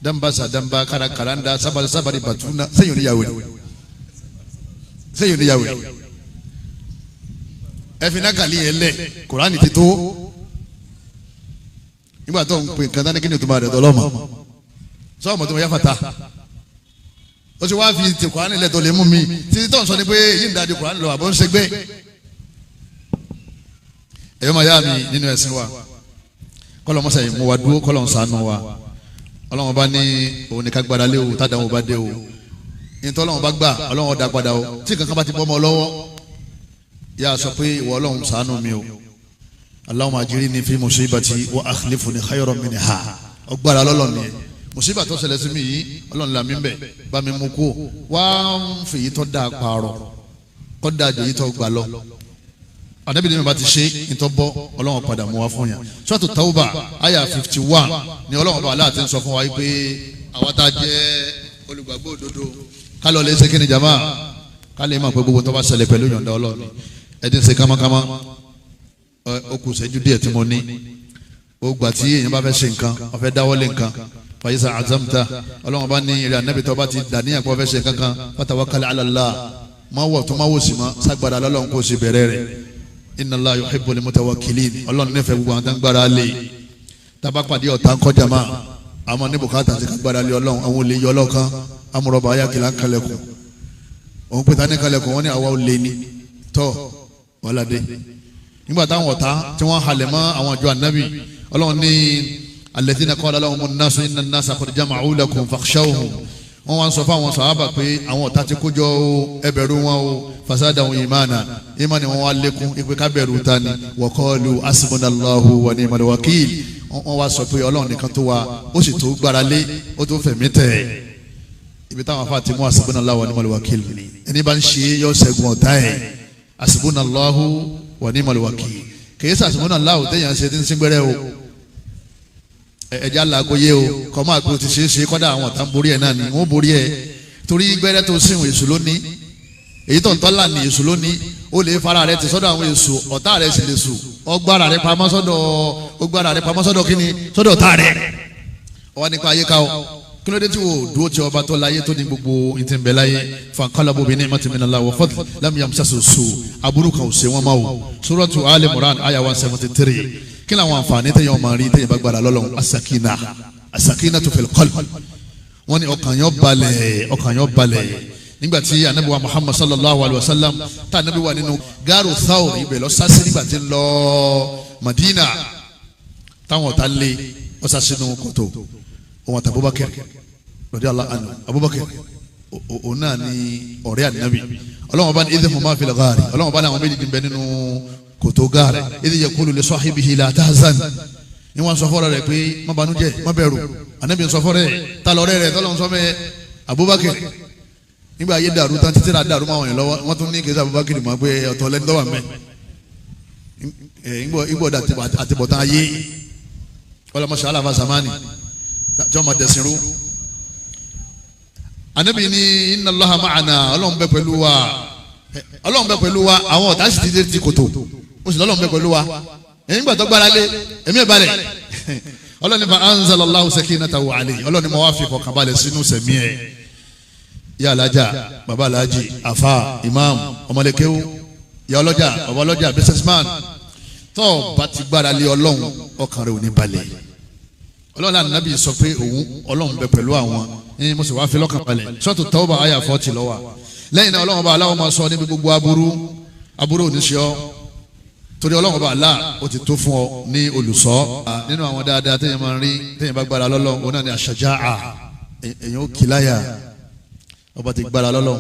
Dambasa damba karakaranda sabari sabari batuna sẹ́yìn oníyà wèrè, sẹ́yìn oníyà wèrè. Ẹfin nákàlí yẹn lẹ, Kùránì ti tó. Nígbà tó ń pè nǹkan tán ní kí ni tó máa rẹ̀ tọ́lọ́mọ sọ́ọ̀mọ̀ tó máa yáfàtà ó ti wá fi ti Kùránì lẹ̀ tó lè mú mi títí tó ń sọ ni pé yìí ń dájú Kùránì lọ àbọ̀ ń ṣègbè. Ẹ̀yọ́ máa yá mi nínú ẹ̀sìn wa, kọ́lọ̀ mọ́sá yìí mú wa dúró, kọ́lọ̀ ń ṣàánú wa. Ọlọ́run bá ní òun ní ká gbára lé o, tádàá bá dé o, nítorí Ọlọ́run bá gbà Ọlọ́run dá padà o, tí kankan bá ti bọ́ ọmọ lọ́wọ́ yà sọ pé ìwọ Ọlọ́run ṣàánú mi o, Allahumma ajirni fi musibati wa akhlifni khayran minha. Ọgbàrá lọ́lọ́ ni musiba tó ṣẹlẹ̀ sí mi yìí, Ọlọ́run là mí bẹ̀ bá mi mú kú wá ń fi yìí tó dáa pààrọ̀ kọ́ dáa jù yìí tó gbà lọ. Ànábì ní mi bá ti ṣe ìtọ́ bọ́ Ọlọ́run padà mú wa fún yàn. Suratu Tawba àyà 51 ni Ọlọ́run bá aláàtí ń sọ fún wa pé àwa tá a jẹ́ olùgbàgbọ́ òdodo ká lọ lè ṣe kí ni jama, ká lè mọ̀ pé gbogbo tó bá ṣẹlẹ̀ pẹ̀lú ìyọ̀ǹda Ọlọ́run. Ẹ ti ń ṣe kámákámá, ó kù ìṣẹ́jú díẹ̀ tí mo ní. Ó gbà tí èèyàn bá fẹ́ ṣe nǹkan, ó fẹ́ dáwọ́lé nǹkan, fàyísà azamta, ọlọ́run bá ní ìrìn ànábì tó bá ti dàníyàn pé ó fẹ́ ṣe kankan, fatawakkal ala Allah, má wọ̀ tó má wò sí ma, ságbára lọ́lọ́run kò sì bẹ̀rẹ̀ rẹ̀. Inna Allah yuhibbul mutawakkilin, ọlọ́run nífẹ̀ẹ́ gbogbo àwọn tó ń gbára lé. Tábà pàdé ọ̀tá ń kọjá máa àmọ́ ní bùkátà ti kágbára lé ọlọ́run, àwọn olè yọ ọlọ́kan, amúrọ̀bà ayákìlá ń kalẹ̀kùn, òun pété ní kalẹ̀kùn, wọn ní àwa olè ní tọ́ wàládé. Nígbà táwọn ọ̀tá tí wọ́n halẹ̀ mọ́ àwọn àjọ ànábì, ọlọ́run ní alladhina qala lahumun nasu inna an-nasa qad jama'u lakum fakhshawhum, wọ́n wá ń sọ fáwọn sàhábà pé àwọn ọ̀tá ti kójọ o, ẹ bẹ̀rù wọn o. Fasadahum imana, ìmánì wọn wá lékún ìpè ká bẹ̀rù ta ni. Wa qalu hasbunallahu wa ni'mal wakil, wọ́n wá sọ pé ọlọ́run nìkan tó wa, ó sì tó gbára lé, ó tó fẹ̀mí tẹ̀. Ibi táwọn afa ti mú hasbunallahu wa ni'mal wakil, ẹni bá ń ṣe yọ ṣẹ́gun ọ̀tá ẹ̀. Hasbunallahu wa ni'mal wakil, kìí sàṣùmọ́nàláwò téèyàn ṣe ti ń síngbẹ́rẹ́ o, ẹ̀jẹ̀ alágóyé o, kọ́ máa gbé o ti ṣe é ṣe, kọ́dà àwọn ọ̀tá ń borí ẹ̀ náà ni wọ́n borí ẹ̀, torí gbẹ́rẹ́ tó sìn èṣù lónìí, èyí tó ń tọ́lá ní èṣù lónìí, ó lè fara rẹ ti sọ́dọ̀ àwọn èṣù, ọ̀tá rẹ sì lè sùn, ọgbára rẹ pamọ́ sọ́dọ̀, ọgbára rẹ pamọ́ sọ́dọ̀ kíni, sọ́dọ̀ ọ̀tá rẹ. Ọwọ́ nípa ayé ká o, kí ló dé tí o dúró tí ọba tó láyé tó ní gbogbo ìtì ń bẹ láyé. Fanqalabu bi ni'matin minallahi wa fadl lam yamsasu su, aburú kan ò ṣe wọ́n máa o. Suratu Ali Imran aya 173. Kí làwọn àǹfààní téèyàn máa rí téèyàn bá gbára lọ́lọ́run? Asakina, asakinatu fil qalb, wọ́n ní ọkàn yóò balẹ̀, ọkàn yóò balẹ̀. Nígbà tí anabi wa Muhammad sallallahu alayhi wa sallam tá anabi wa nínú gaaru Thawr, ibẹ̀ lọ sásí nígbà tí ń lọ Madina, táwọn ọ̀tá lé ọ sásínú kòtò, òun àti Abubakar radiyallahu anhu. Abubakar òun náà ní ọ̀rẹ́ ànábì. Ọlọ́wọ́n bá ní idh huma fil ghari, ọlọ́wọ́n bá ní àwọn méjì bẹ nínú kòtò gaari, idh yaqulu li sahibihi la tahzan, ní wọ́n sọ fọ́rọ̀ rẹ̀ pé má banújẹ́, má bẹ̀rù. Ànábì sọ fọ́rọ̀ rẹ̀, ta lọ́rẹ́ rẹ̀ tọ́lọ́ sọ mẹ́ Abubakar. Nígbà ayé dàrú tán, títí ra dàrú máa wọ̀nyí lọ́wọ́, wọ́n tún ní kí Abubakar mọ̀ pé ọ̀tọ̀ lẹ́ni tó wà mẹ́ ìgbọ̀dọ̀ àtibọ̀tán ayé ọlọ́mọṣẹ́ aláfa zamani tí wọ́n ma dẹ̀sìn rú. Ànábì ní inna Allaha ma'ana, ọlọ́run bẹ pẹ̀lú wa, ọlọ́run bẹ pẹ̀lú wa. Àwọn ọ̀tá sì ti dé ti kòtò, ó sì lọ́lọ́run bẹ pẹ̀lú wa. Èyí ń gbà tó gbára lé èmi ẹ̀ balẹ̀. Ọlọ́run ní fa anzalallahu sakinatahu alayhi, ọlọ́run ní mo wá fi fọkànbalẹ̀ sínú sẹ̀mí ẹ̀. Ya alájà, baba alájì, afa, imam, ọmọlẹ́kẹ́wò, ya ọlọ́jà, baba ọlọ́jà, businessman, tó bá ti gbára lé ọlọ́run, ọkàn rẹ̀ ò ní balẹ̀. Ọlọ́run ànábì sọ pé òun ọlọ́run bẹ pẹ̀lú àwọn ní mo sì wá fi lọ́kàn balẹ̀. Suratu Tawba àyà 40 lọ́wọ́. Lẹ́yìn náà ọlọ́run bá aláwọ̀ máa sọ níbi gbogbo aburú, aburú ò ní ṣe ọ́, torí ọlọ́run bá alá ó ti tó fún ọ ní olùsọ. Nínú àwọn dáadáa téèyàn máa ń rí téèyàn bá gbára lọ́lọ́run, òun náà ní àṣàjáà, èèyàn ó kì láyà. Ọba ti gbára lọ́lọ́run,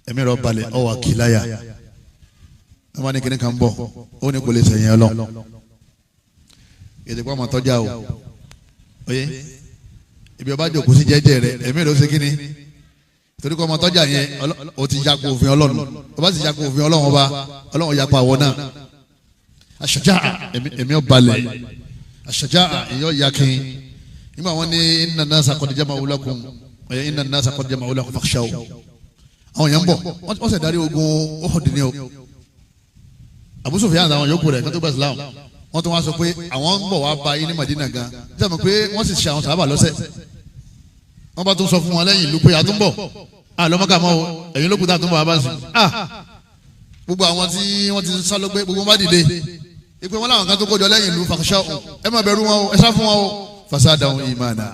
ẹ̀mí rẹ̀ balẹ̀, ọ wà kì láyà. Wọ́n bá ní kíní kan bọ̀, ó ní kò lè sẹ̀yìn ọlọ́run. Èdè kó àmọ́ tọ́já o, oye ibi ọba jòkó sí jẹ́jẹ́ rẹ, ẹ̀mí rẹ̀ ó ṣe kíni, torí kó ọmọ tọ́jà yẹn o ti yàgò òfin ọlọ́run, ọba sì yàgò òfin ọlọ́run, ọba ọlọ́run yàpọ̀ àwọn náà. Àṣàjá ẹ̀mí ọbalẹ̀, àṣàjá ẹ̀yọ́ yakin. Nígbà wọn ní inna nasa qad jama'u lakum, inna nasa qad jama'u lakum fakhshaw, àwọn yẹn ń bọ̀, wọ́n sì darí ogun Uhud ní o. Abu Sufyan àtàwọn yòókù rẹ̀ kátó bá Islam, wọ́n tún wá sọ pé àwọn ń bọ̀ wá bá yín ní Madina gan, sẹ́mi pé wọ́n sì ṣe àwọn sàhábà lọ́sẹ̀. Wọ́n bá tún sọ fún wọn lẹ́yìn ìlú pé àtúnbọ̀ àlọ́mọ́kà mọ́ o, ẹ̀yin ló kù tá àtúnbọ̀ wá bá sùn. Gbogbo àwọn tí wọ́n ti sá ló pé gbogbo wọn bá dìde ìpè wọn làwọn kan tó kójọ lẹ́yìn ìlú fàkṣà o, ẹ má bẹ̀rù wọn o, ẹ sá fún wọn o. Fasadahum imana,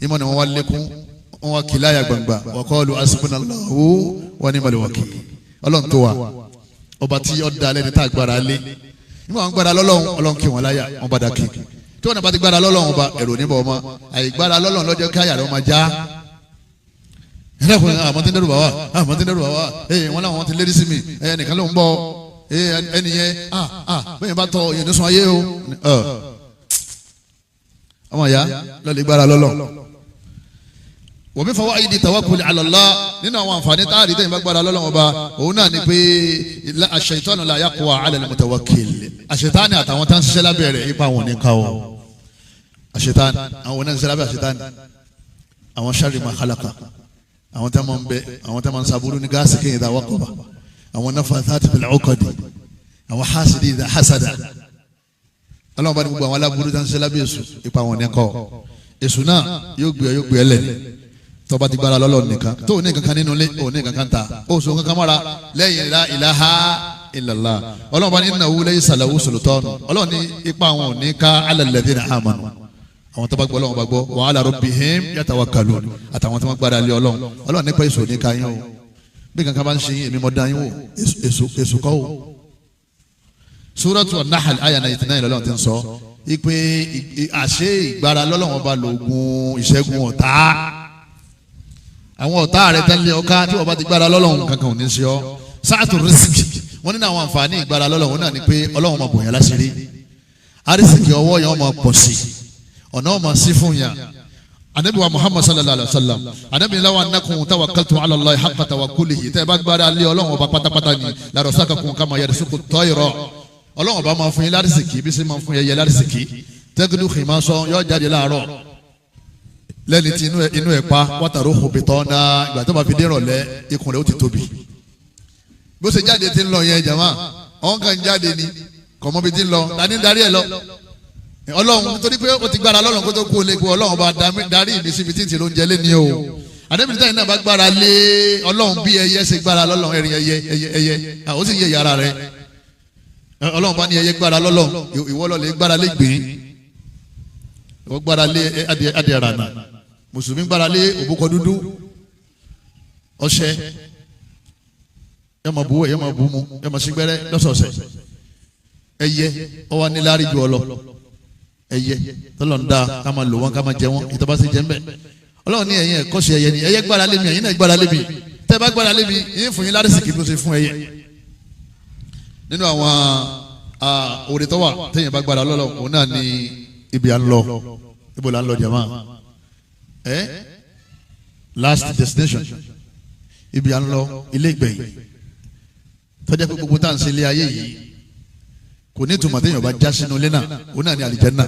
ìmọ̀ ni wọ́n wá lékún, wọ́n wá kìláyà gbangba, wa qalu hasbunallahu wa ni'mal wakil. Ọlọ́run tó wa, ọba tí ó da lẹ́ni tá a gbára lé. Nígbà wọn gbára lọ́lọ́run, ọlọ́run kí wọn láyà, wọn bá da kí. Tí wọn bá ti gbára lọ́lọ́run ọba, ẹ̀rù níbọ̀ ọmọ. Àìgbára lọ́lọ́run lọ́jọ́ káyà rẹ̀ ọmọ já. Ẹlẹ́kùnrin àmọ́ tí ń dẹ́rù bà wá, àmọ́ tí ń dẹ́rù bà wá, wọn làwọn ti lérí sí mi, ẹnìkan ló ń bọ̀, ẹnì yẹn, bẹ́ẹ̀ bá tọ ìyẹn ní sùn ayé o. Ọmọ ìyá lọ́lẹ̀ gbára lọ́lọ́run. Wa min fawaidi tawakkul ala Allah, nínú àwọn àǹfààní táàrí tẹ̀yìn bá gbára lọ́lọ́run ọba, òun náà ni pé ash-shaytanu la yaqwa ala al-mutawakkil. Àṣetánì àtàwọn tá ń ṣiṣẹ́ lábẹ́ rẹ̀ ipa wọn ní ká o. Àṣetánì àwọn náà ń ṣiṣẹ́ lábẹ́ àṣetánì, àwọn sharri ma khalaqa, àwọn tá máa ń bẹ, àwọn tá máa ń saburú ní gáàsì kéyìn idha waqaba, àwọn nafathati fil uqadi, àwọn hasidi idha hasada. Ọlọ́run bá ní gbogbo àwọn aláburú tá ń ṣe lábẹ́ èṣù, ipa wọn ní kọ́. Èṣù náà yóò gbé ọ, yóò gbé ẹ lẹ̀. Tọba ti gbára lọ́lọ́ nìkan tó o ní kankan nínú ilé, o ní kankan ta, o sọ kankan mọ́ra lẹ́yìn la ilaha illallah. Ọlọ́run bá ní innahu laysa lahu sultan. Ọlọ́run ní ipa àwọn ò ní ká ala alladhina amanu, àwọn tó bá gbọ́ Ọlọ́run bá gbọ́, wa ala rabbihim yatawakkalun, àtàwọn tó bá gbára lé Ọlọ́run. Ọlọ́run nípa èso ní ká yín o. Bí kankan bá ń ṣe yín, èmi mọ̀ dá yín wò, èso kọ́ o. Suratu An-Nahl àyà 99 lọ́lọ́run ti ń sọ ipe àṣẹ ìgbára lọ́lọ́run bá lògùn ìṣẹ́gun ọ̀tá. Àwọn ọ̀tá rẹ̀ tẹ́lẹ̀ ọ̀ká tí wọ́n bá ti gbára lọ́lọ́run, kankan ò ní ṣe ọ́. Sáàtù rísíkì, wọ́n nínú àwọn àǹfààní ìgbára lọ́lọ́run náà ni pé Ọlọ́run máa bòyàn láṣìírí, àrísìkì ọwọ́ yẹn máa pọ̀ sí, ọ̀nà máa sí fún yàn. Anabi wa Muhammad sallallahu alaihi wa sallam, anabi ní law annakum tawakkaltum ala Allahi haqqa tawakkulihi, tẹ́ ẹ bá gbára lé Ọlọ́run ọba pátápátá ni, la razaqakum kama yarzuqu at-tayra, Ọlọ́run ọba máa fún yín lárísìkì bí sẹ́ máa fún yẹyẹ lárísìkì. Tẹ́gídù khimasan, yóò jáde láàárọ̀ lẹ́ni tí inú ẹ̀ pa, wátàró hobitọ́ náà, ìgbà tó bá fi dérò lẹ́, ikùn rẹ̀ ó ti tóbi. Bó ṣe jáde ti ń lọ yẹn, jàmá, ọ̀hún kan jáde ni kọ̀mọ́ bí ti ń lọ, tani ń darí ẹ̀ lọ? Ọlọ́run. Nítorí pé ó ti gbára lọ́lọ́run kó tó kú olè, kó Ọlọ́run bá darí mi síbi tí ń ti ló ń jẹ lé ní o. Àdébìtì táyì náà bá gbára lé Ọlọ́run bí ẹyẹ ṣe gbára lọ́lọ́run, ẹ̀rìn ẹyẹ ẹyẹ ẹyẹ, ó sì yẹ yàrá rẹ̀. Ọlọ́run bá ní ẹyẹ gbára lọ́lọ́run, ìwọ ló lè gbára lé gbìn, ìwọ gbára lé adìẹ rànà. Mùsùlùmí gbára lé òbúkọ dúdú, ọṣẹ, yọ ma bu wẹ, yọ ma bu mu, yọ ma sígbẹrẹ lọ́sọ̀ọ̀sẹ̀. Ẹyẹ ọwọ níláàrí ju ọ lọ. Ẹyẹ tọlọ ń da ká máa lò wọn, ká máa jẹ wọn, ìtọ́ bá sì jẹ ń bẹ. Ọlọ́run ní ẹ̀yin ẹ̀kọ́ sí ẹyẹ ni ẹyẹ gbára lé mi, ẹ̀yin náà gbára lé mi. Tẹ́ bá gbára lé mi, yín fún yín lárísìkì bí ó ṣe fún ẹyẹ. Nínú àwọn òde tó wà téèyàn bá gbára lọ́lọ́, òun náà ní ibi à ń lọ. Ibo là ń lọ, jàmá? Last destination, ibi à ń lọ, ilé ìgbẹ̀yìn, tọ́jà pé gbogbo tá à ń ṣe ilé ayé yìí kò ní ìtumọ̀ téèyàn bá já sínú ilé náà, òun náà ní àlìjánnà.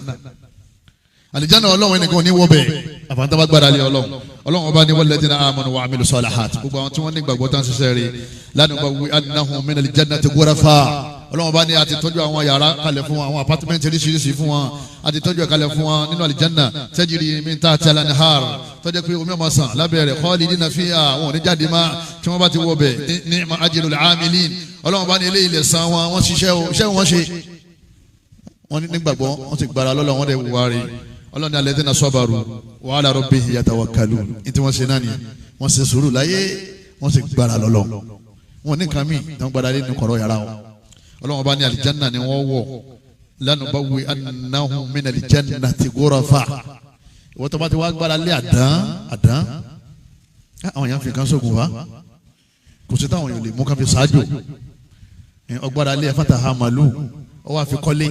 Àlìjánnà Ọlọ́run, ẹnìkan ò ní wọ́ bẹ́ẹ̀ àfàǹtà bá gbára lé Ọlọ́run. Ọlọ́run ọba ní walladhina amanu wa amilu salihat, gbogbo àwọn tí wọ́n ní gbàgbọ́ tán ṣiṣẹ́ rí, lanubawwi'annahum minal jannati ghurafa. Ọlọ́run ọba ní a ti tọ́jú àwọn yàrá kalẹ̀ fún wọn, àwọn apátímẹ́ǹtì oríṣiríṣi fún wọn, a ti tọ́jú kalẹ̀ fún wọn nínú àlìjánnà, tajri min tahtiha al-anhar, tọ́jú pé omi ọmọ sàn lábẹ́ rẹ̀, khalidina fiha, àwọn ò ní jáde má tí wọ́n bá ti wọ bẹ̀, ni'ma ajrul amilin. Ọlọ́run ọba ní eléyìí lè san wọn, wọ́n ṣiṣẹ́ o, iṣẹ́ wọn ṣe, wọ́n nígbàgbọ́, wọ́n ti gbára lọ́lọ́, wọ́n dẹ̀ wá rí. Ọlọ́run ní alladhina sabaru wa ala rabbihim yatawakkalun. Ní tí wọ́n ṣe náà ni wọ́n ṣe sùúrù láyé, wọ́n sì gbára lọ́lọ́, wọn ní kàmí tí wọ́n gbára lé ní kọ̀rọ̀ yàrá wọn. Ọlọ́run bá ní àlìjánná ni wọ́n wọ̀, lanubawwi'annahum minal jannati ghurafa. Ìwọ́n tó bá ti wá gbára lé àdán àdán, àwọn èèyàn fi kan sóògùn wa, kò sí táwọn èèyàn lè mú ká fi ṣáájú ọgbára lé ẹ̀fọ́ta ha màlúù, ọwọ́ àfi kọ́lé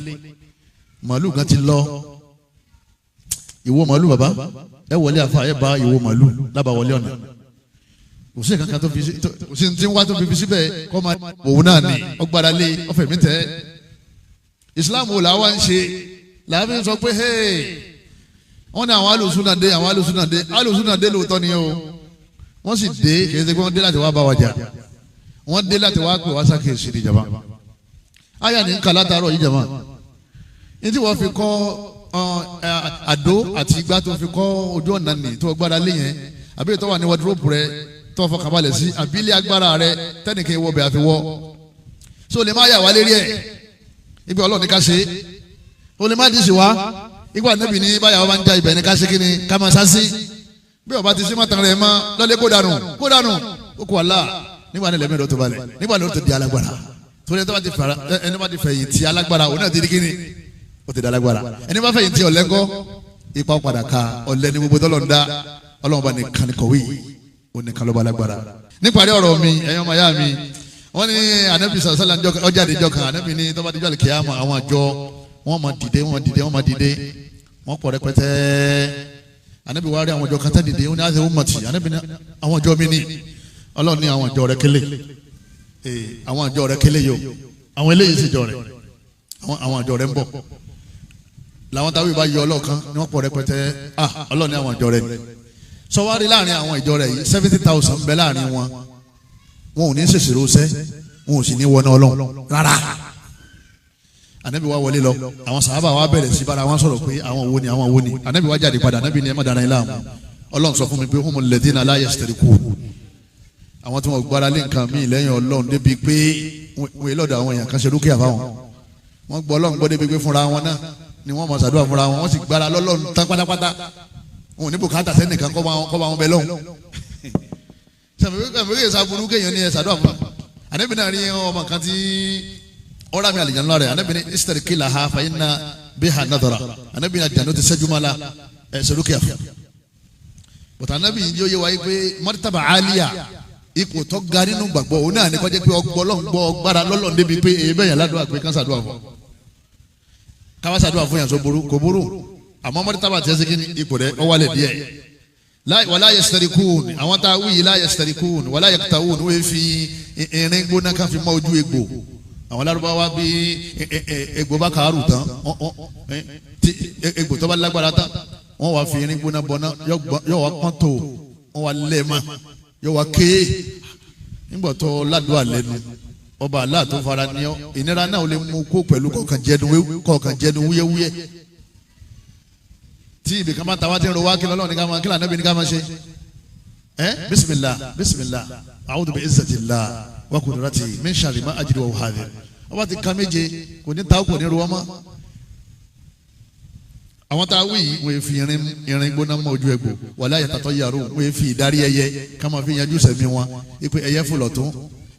màlúù gan ti lọ. Ìwo màlúù, bàbá ẹ wọlé àfa, ẹ bá ìwo màlúù lábàá wọlé ọ̀nà. Kò sí kankan tó fi kò sí tí ń wá tó fi síbẹ̀ kọ́ máa òun náà ni ọgbàdá lé ọfẹ mi tẹ́. Islam wo làwa ń ṣe làwa fi sọ pé hey, wọ́n ní àwọn alùsùnà dé, àwọn alùsùnà dé, alùsùnà dé lóòótọ́ ni o. Wọ́n sì dé, kì í ṣe pé wọ́n dé láti wá bá wa jà, wọ́n dé láti wá pè wá sákèsì ní jàmbá. Àyà ní nkà látàárọ̀ yìí jàmbá, ní tí wọ́n fi kọ́ àdó àti igbá tó fi kọ́ ojú ọ̀nà nì tó gbára lé yẹn, àbí tó wà ní wọ́dúrópù rẹ tó fọkànbalẹ̀ sí, àbí ilé agbára rẹ tẹ́nìkan ìwọ bẹ̀ àfi wọ́ so lè má yà wá lérí ẹ̀. Ibi Ọlọ́run ní ká ṣe o lè má di sí wa. Igbá níbi ní báyà wọ́n bá ń já ibẹ̀ ní ká ṣe kí ni ká máa sá sí. Bí ọba ti sí mọ́tàn rẹ̀ mọ́ lọ́lé, kó dànù, kó dànù, ó kó wàhálà. Nígbà ní lẹ́mí rẹ̀ tó balẹ̀, nígbà ní o tó di alágbára, torí ẹni bá ti fẹ̀yìn tì alágbára, òun náà ti di kíni, ó ti di alágbára. Ẹni bá fẹ̀yìn tì ọ̀lẹ́ ńkọ́? Ipa padà ka ọ̀lẹ́ ní gbogbo tọ́lọ̀ ń dá. Ọlọ́run bá nìkan ní kọ̀wé, ó nìkan ló bá alágbára. Níparí ọ̀rọ̀ mi, ẹ̀yin ọmọ ìyá mi, wọ́n ní anabi sàlá ọjà àdìjọ kan, anabi ní tọ́ba àdìjọ àlùkìyàmọ̀, àwọn àjọ wọ́n máa dìde, wọ́n máa dìde, wọ́n máa dìde, wọ́n pọ̀ rẹpẹtẹ. Anabi wá rí àwọn àjọ kan tẹ́ dìde, wọ́n ní àti ummati. Anabi ní àwọn àjọ mi ní. Ọlọ́run ní àwọn àjọ rẹ kélé, àwọn àjọ rẹ kélé yìí o, àwọn eléyìí sì jọ rẹ, àwọn àjọ rẹ ń bọ̀. Làwọn táwọn ìbá yọ ọlọ́ọ̀kan ni wọ́n pọ̀ rẹpẹtẹ. Ah, Ọlọ́run ní àwọn àjọ rẹ ni. Sọwárí láàrin àwọn ìjọ rẹ yìí, 70,000 ń bẹ láàrin wọn. Wọn ò ní ṣèṣirò sẹ́, wọn ò sì ní wọná Ọlọ́run rárá. Anabi wa wọlé lọ, àwọn sàhábà wa bẹ̀rẹ̀ sí bára wọn sọ̀rọ̀ pé àwọn wo ni àwọn wo ni. Anabi wa jáde padà, anabi ni ẹ má dara yín láàmú, Ọlọ́run sọ fún mi pé humul ladhina la yastarikun, àwọn tí wọn gbára lé nǹkan míì lẹ́yìn Ọlọ́run débi pé wọ́n lọ́dọ̀ àwọn èèyàn kan ṣe rúkìá fáwọn. Wọ́n gbọ́ Ọlọ́run gbọ́ débi pé fúnra wọn náà ni wọ́n mọ̀ ṣàdúrà fúnra wọn, wọ́n sì gbára lọ́lọ́run tán pátápátá. Wọn ò ní bùkátà sẹ́nìkan kọ́ bá wọn bẹ lọ́hùn. Sàmìlíkè sàbúrú kéèyàn ní ẹ ṣàdúrà fún. Ànábì náà rí ọmọ kan tí ọ̀rọ̀ mi àlìjánu rẹ̀, Ànábì ní istariki laha fa inna biha nadara. Ànábì ní àjànú ti sẹ́jú mọ́ la ẹ ṣe rúkìá fún. Bọ̀tà Ànábì yìí yóò yé wa yìí pé martaba aliya, ipò tó ga nínú gbàgbọ́ òun náà ní kọjá pé ọgbọ́lọ́ngbọ́ gbára lọ́lọ́n débi pé èyí bẹ́ẹ̀ yẹn ládùúgbò pé kán ṣàdúrà fún. Káwá ṣàdúrà fún yàn tó burú kò burú, àmọ́ martaba tiẹ̀ sí kíni ipò rẹ̀ ọ wálẹ̀ díẹ̀. Wala yastarikun, àwọn tá a wí yìí la yastarikun wala yaktawun, wọ́n fi irin gbóná kan fi mọ́ ojú egbò. Àwọn Lárúbáwá bí egbò bá kàárù tán, egbò tó bá lágbára tán, wọ́n wá fi irin gbóná bọ́ná, yóò wá pọ́n tó, wọ́n wá lẹ́ẹ̀ma, yóò wá ké. Nígbà tó ládùúgbò lẹ́nu ọba Allah tó fara ní ọ, ìnira náà ó lè mú kó pẹ̀lú kọ̀ọ̀kan jẹnu wúyẹ́wúyẹ́. Tí ibì kan máa ta wá tí ń ro wá, kí lọ́lọ́ ní ká máa, kí lànà bí ní ká máa ṣe. Bisimilah bisimilah a'udhu bi izzatillah wa qudratihi min sharri ma ajidu wa uhadhir. Ọba ti ka méje kò ní ta kò ní ro wọ́n mọ́. Àwọn tá a wí yìí wọ́n fi irin gbóná mọ́ ojú ẹgbò, wala yatatayyaru, wọ́n fi ìdarí ẹyẹ ká máa fi yanjú sẹ̀mí wọn. Ipe ẹyẹ fò lọ́tún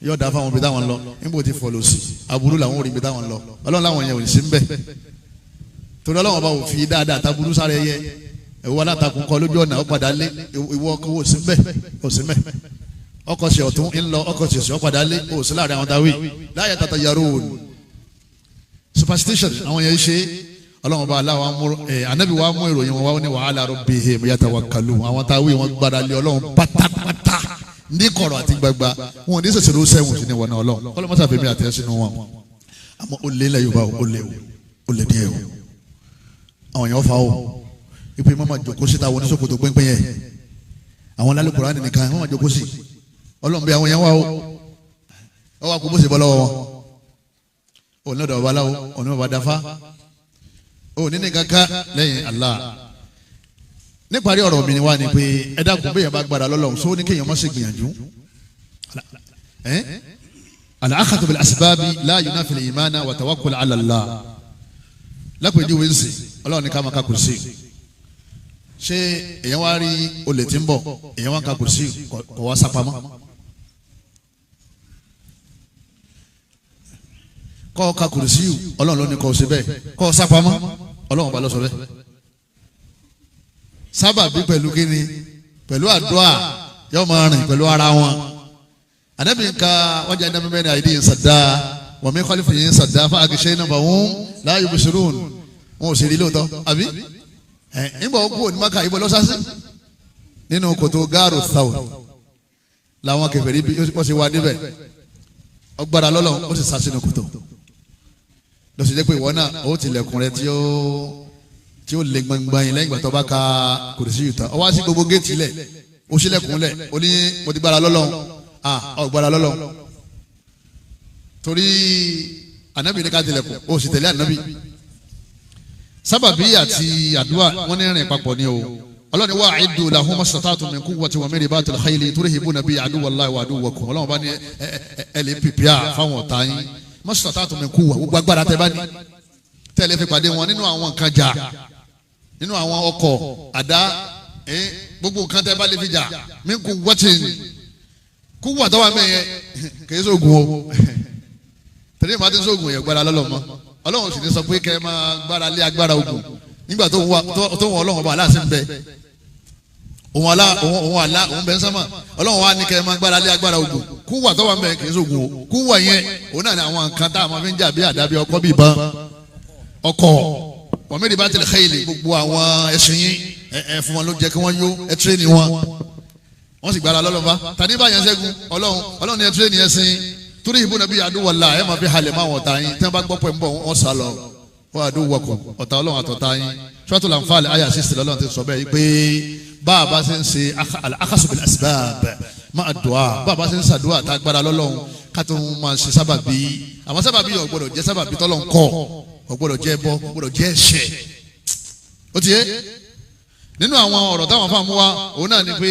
yóò dá fáwọn ibi táwọn lọ, níbo ti fọ̀ lọ́sì aburú làwọn ò rí ibi táwọn lọ. Ọlọ́run láwọn yẹn ò sí ń bẹ̀, torí Ọlọ́run bá wò fi dáadáa taburú sáré ẹyẹ. Ìwọ alátakùn kọ lójú ọ̀nà ó padà lé, ìwọ ọkọ̀ wò sí ń bẹ̀, ò sí ń bẹ̀. Ọkọ̀ sí ọ̀tún ń lọ, ọkọ̀ sí òsì ó padà lé, ò sí láàrin àwọn táwí. La yatatayyaru, superstition àwọn yẹn ṣe. Ọlọ́run bá aláwa mú ẹ anabi wa mú ìròyìn wọn wá ní wa ala rabbihim yatawakkalun. Àwọn táwí wọn gbára lé Ọlọ́run pátápátá ní kọ̀rọ̀ àti gbagba, wọn ò ní sẹ̀sẹ̀ ló sẹ́wọ̀n sí ni wọn náà. Ọlọ́run kọ́lọ́ mọ́sá fèmí àtẹ̀ sínú wọn. Àmọ́ ó lé ilẹ̀ Yorùbá, ó lé o, ó lé díẹ̀ o. Àwọn èèyàn fa o ìpè mọ́mọ́ jòkó síta wọn ní ṣòkòtò pínpín yẹn, àwọn lálẹ́ Kùránì nìkan wọ́n máa jòkó sí. Ọlọ́run bí àwọn yẹn wá o, ọ wá kó bó ṣe bọ́ lọ́wọ́ wọn. Òní ọ̀dọ̀ babaláwo, òní bàbá dáfá, òní ní kankan lẹ́yìn Allah. Níparí ọ̀rọ̀ mi ni wá ni pé ẹ dákun, bẹ́ẹ̀ yẹn bá gbára lọ́lọ́run sọ ní kéèyàn má ṣe gbìyànjú. Al-akhadhu bil asbabi la yunafi al-imana wa tawakkul ala Allah. Lápèjúwe ń sìn, Ọlọ́run ní ká máa ka kùrùsí. Ṣé èèyàn wá rí olè tí ń bọ̀, èèyàn wá ń ka kùrùsí kò wá sápamọ́? Kọ́ ka kùrùsí, Ọlọ́run ló ní kọ́ ṣe bẹ́ẹ̀, kọ́ sápamọ́, Ọlọ́run bá lọ sọ bẹ́ẹ̀. Sábàbí pẹ̀lú kíni? Pẹ̀lú àdúrà yóò máa rìn pẹ̀lú ara wọn. Ànábì ń ka wájà ní abẹ́rẹ́ àìdí yìí sàdá wọ́n mi kọ́lé fún yìí sàdá fún àgìṣe náà bàwọ́n láàyò bùsùrùn. Wọn ò sì rí lóòótọ́ àbí? Ẹ̀ ńgbà ó kú òní maka ìbọn lọ́sàsí nínú kòtò gáàrò sáwọ̀ làwọn kèfèrí bí wọ́n ṣe wá níbẹ̀. Ọgbàrá lọ́lọ́ ó sì sá sínú kòtò. Lọ́sí jẹ́ pé ìwọ náà ó tilẹ̀kùn rẹ tí ó lé gbangban yìí lẹ́yìn ìgbà tó bá ka kùrìsì yìí tán. Ó wá sí gbogbo géètì lẹ̀, ó sílẹ̀kùn lẹ̀, ó ní mo ti gbára lọ́lọ́run. Ó gbára lọ́lọ́run torí ànábì ní ká tilẹ̀kùn, ó sì tẹ̀lé ànábì. Sábàbí àti àdúrà wọn ní rìn papọ̀ ni o. Ọlọ́ni wa a'iddu lahum mastata'tum min quwwatin wa min ribatil khayli turhibuna bihi aduwwallahi wa aduwwakum. Ọlọ́run bá ní ẹ lè pìpìà fáwọn ọ̀tá yín. Mastata'tum min quwwa, gbogbo agbára tẹ bá ní tẹ́lẹ̀ fi pàdé wọn nínú àwọn nǹkan jà, nínú àwọn ọkọ̀ àdá, gbogbo nǹkan tẹ́ bá lè fi jà. Min quwwatin, quwwa tó wà mẹ́yẹ kìí sóògùn o. Tẹ̀lé ìmọ̀ àti sóògùn yẹn gbára lọ́lọ́mọ. Ọlọ́run sì ní sọ pé kẹ́ ẹ máa gbára lé agbára ogun nígbà tó ń wọ Ọlọ́run ọba aláàsì ń bẹ. Òun àlá òun bẹ ń sánmà. Ọlọ́run wa ní kẹ́ ẹ máa gbára lé agbára ogun. Quwwa tó wà mẹ́yẹ kìí sóògùn o. Quwwa yẹn òun náà ní àwọn nǹkan tá a máa fi ń jà bí àdá bí ọkọ́ bí ìbọn ọkọ̀ wọ́n bá tilẹ̀ xeyìlì gbogbo àwọn ẹṣin yín ẹ fún wọn ló jẹ́ kí wọ́n yó, ẹ tírénì wọn. Wọ́n sì gbára lọ́lọ́fà tani bá yẹn ṣẹ́gun Ọlọ́run. Ọlọ́run ni ẹ tírénì ẹṣin torí ìbò nàbí àdúwọ̀lá ẹ máa fi halẹ̀ máa wọ̀ta yín. Tí wọ́n bá gbọ́ pé ń bọ̀ wọ́n sá lọ. Wọ́n àdúwọ̀kọ̀ ọ̀tá Ọlọ́run àtọ̀tá yín. Suratul Anfal àyà 60 lọ́lọ́run ti sọ bẹ́ẹ̀ yìí pé bá a bá ṣe ń ṣe al-akhasu bil asbab máa dùà, bá a bá ṣe ń ṣàdúà tá a gbára lọ́lọ́run ká tó máa ṣe sábàbí. Àwọn sábàbí yóò gbọ́dọ̀ jẹ́ sábàbí tọ́lọ́run kọ́. Kò gbọ́dọ̀ jẹ́ ẹbọ, kò gbọ́dọ̀ jẹ́ ẹ̀ṣẹ̀. Ó ti yé nínú àwọn ọ̀rọ̀ táwọn fáwọn wa òun náà ni pé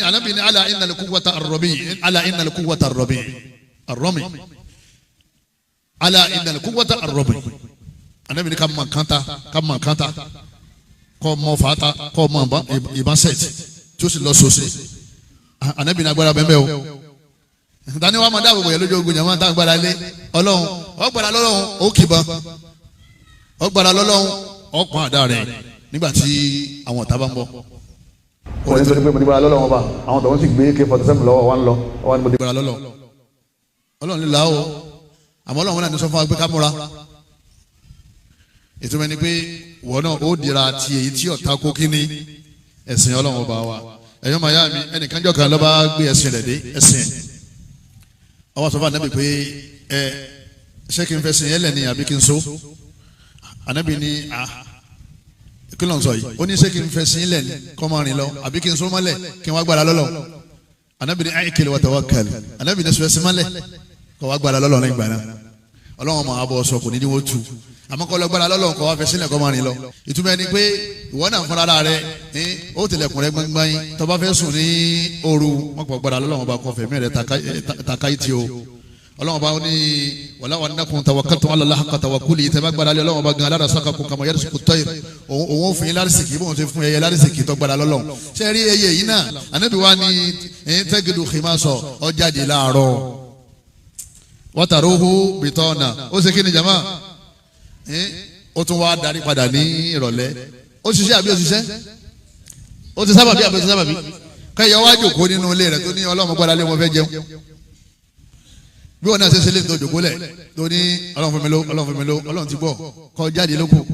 Ànábì ní ala innal quwwata ar-rami, ala innal quwwata ar-rami, ar-rami, ala innal quwwata ar-rami. Ànábì ní ká mọ̀ nǹkan ta, ká mọ̀ nǹkan ta, kọ́ mọ fàáta, kọ́ mọ ìbọn sẹ́ẹ̀tì tí ó sì lọ sọ́sẹ̀. Ànábì ní agbára bẹ́ẹ̀ o. Tani wàá máa dáàbò bòyá lójú ogun yàrá tá agbára lé Ọlọ́run. Ọgbàrá lọ́lọ́run ó kìbọn, ọgbàrá lọ́lọ́run ọkàn àdá rẹ̀ nígbà tí àwọn ọ̀tá bá ń bọ̀. Wọ́n ní torí pé mo ti gbára lọ́lọ́run ọba, àwọn tọ̀hún sì gbé AK-47 lọ́wọ́ wa ń lọ, wọ́n ní mo ti gbára lọ́lọ́run. Ọlọ́run lè là ó, àmọ́ Ọlọ́run náà ní sọ fún wa pé ká múra. Ìtumọ̀ ni pé wọ́n náà ó dira ti èyí tí ọ̀tá kó kíní ẹ̀sìn Ọlọ́run ọba wa. Ẹ̀yọ́ màyá mi, ẹnìkan jọ kan ló bá gbé ẹ̀sìn rẹ̀ dé ẹ̀sìn. Ọwọ́ sọ fún Ànábì pé ẹ ṣé kí n fẹ́ sìn yẹn lẹ̀ ni àbí kí n so? Ànábì ní a kí ló ń sọ yìí? Ó ní ṣé kí n fẹ́ sìn lẹ̀ ni kọ́ máa rìn lọ àbí kí n so mọ́lẹ̀ kí n wá gbára lọ́lọ́? Ànábì ní ayíkele wa tawakkal. Ànábì ní sọ mọ́lẹ̀ kọ́ wá gbára lọ́lọ́ ní ìgbà náà. Ọlọ́run máa bọ̀ sọ kò ní ní wọ́n tu. Àmọ́ kọ́ lọ gbára lọ́lọ́ kọ́ wá fẹ́ sílẹ̀ kọ́ máa rìn lọ. Ìtumọ̀ ẹni pé ìwọ náà fúnra rẹ ní ó tilẹ̀kùn rẹ gbangban yín tó bá fẹ́ sùn ní òru wọ́n pọ̀ gbára lọ́lọ́ wọn bá kọ́ fẹ̀mí rẹ takáyìí tí o. Ọlọ́run bá ní walaw annakum tawakkaltum ala Allahi haqqa tawakkuli, tẹ́ bá gbára lé Ọlọ́run bá gan ala razaqakum kama yarzuqu at-tayr, òun fún yín lárísìkì bóun ti fún ẹyẹ lárísìkì tó gbára lọ́lọ́run. Ṣé rí ẹyẹ yìí náà? Ànábì wa ní tẹ́gìdù khimasa, ó jáde láàárọ̀ wataruhu bitona, ó ṣe kí ni jama? Ó tún wá darí padà ní ìrọ̀lẹ́. Ó ṣiṣẹ́ àbí ó ṣiṣẹ́? Ó ti sábàbí àbí ó ti sábàbí? Kẹ́yọ̀ wá jòkó nínú ilé rẹ̀ tó ní Ọlọ́run gbára lé wọn fẹ́ jẹun. Bí wọn náà ṣe ṣe lè tó jòkó lẹ̀ tó ní Ọlọ́run fún mi ló, Ọlọ́run fún mi ló, Ọlọ́run ti gbọ́ kọ́ jáde lóko.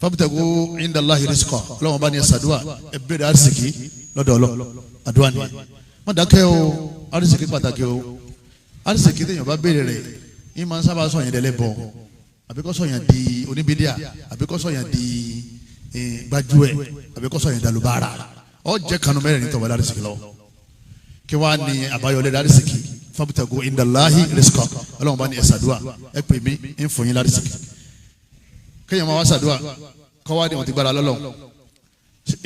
Fabtagu indallahi rizqa, Ọlọ́run bá ní ṣàdúà ẹ bẹ̀rẹ̀ àrísìkí lọ́dọ̀ Ọlọ́run. Àdúà ni wọ́n dákẹ́ o, àrísìkí pàtàkì o. Àrísìkí téèyàn bá béèrè rẹ̀ ní máa ń sábà sọ̀yìn dẹ́lẹ́ bọ̀, àbí kó sọ̀yàn di oníbídíà, àbí kó sọ̀yàn di gbájúẹ̀, àbí kó sọ̀yàn dalubára. Ó jẹ́ kanu mẹ́rin ní tọ́wọ́ àrísìkí lọ. Kí wàá ní àbáyọlé àrísìkí? Fabtagu indallahi rizqa, Ọlọ́run bá ní ẹ ṣàdúà ẹ pè mí ń fún yín lárísìkí. Kéèyàn máa wá ṣàdúà kọ́ wá ní wọn ti gbára lọ́lọ́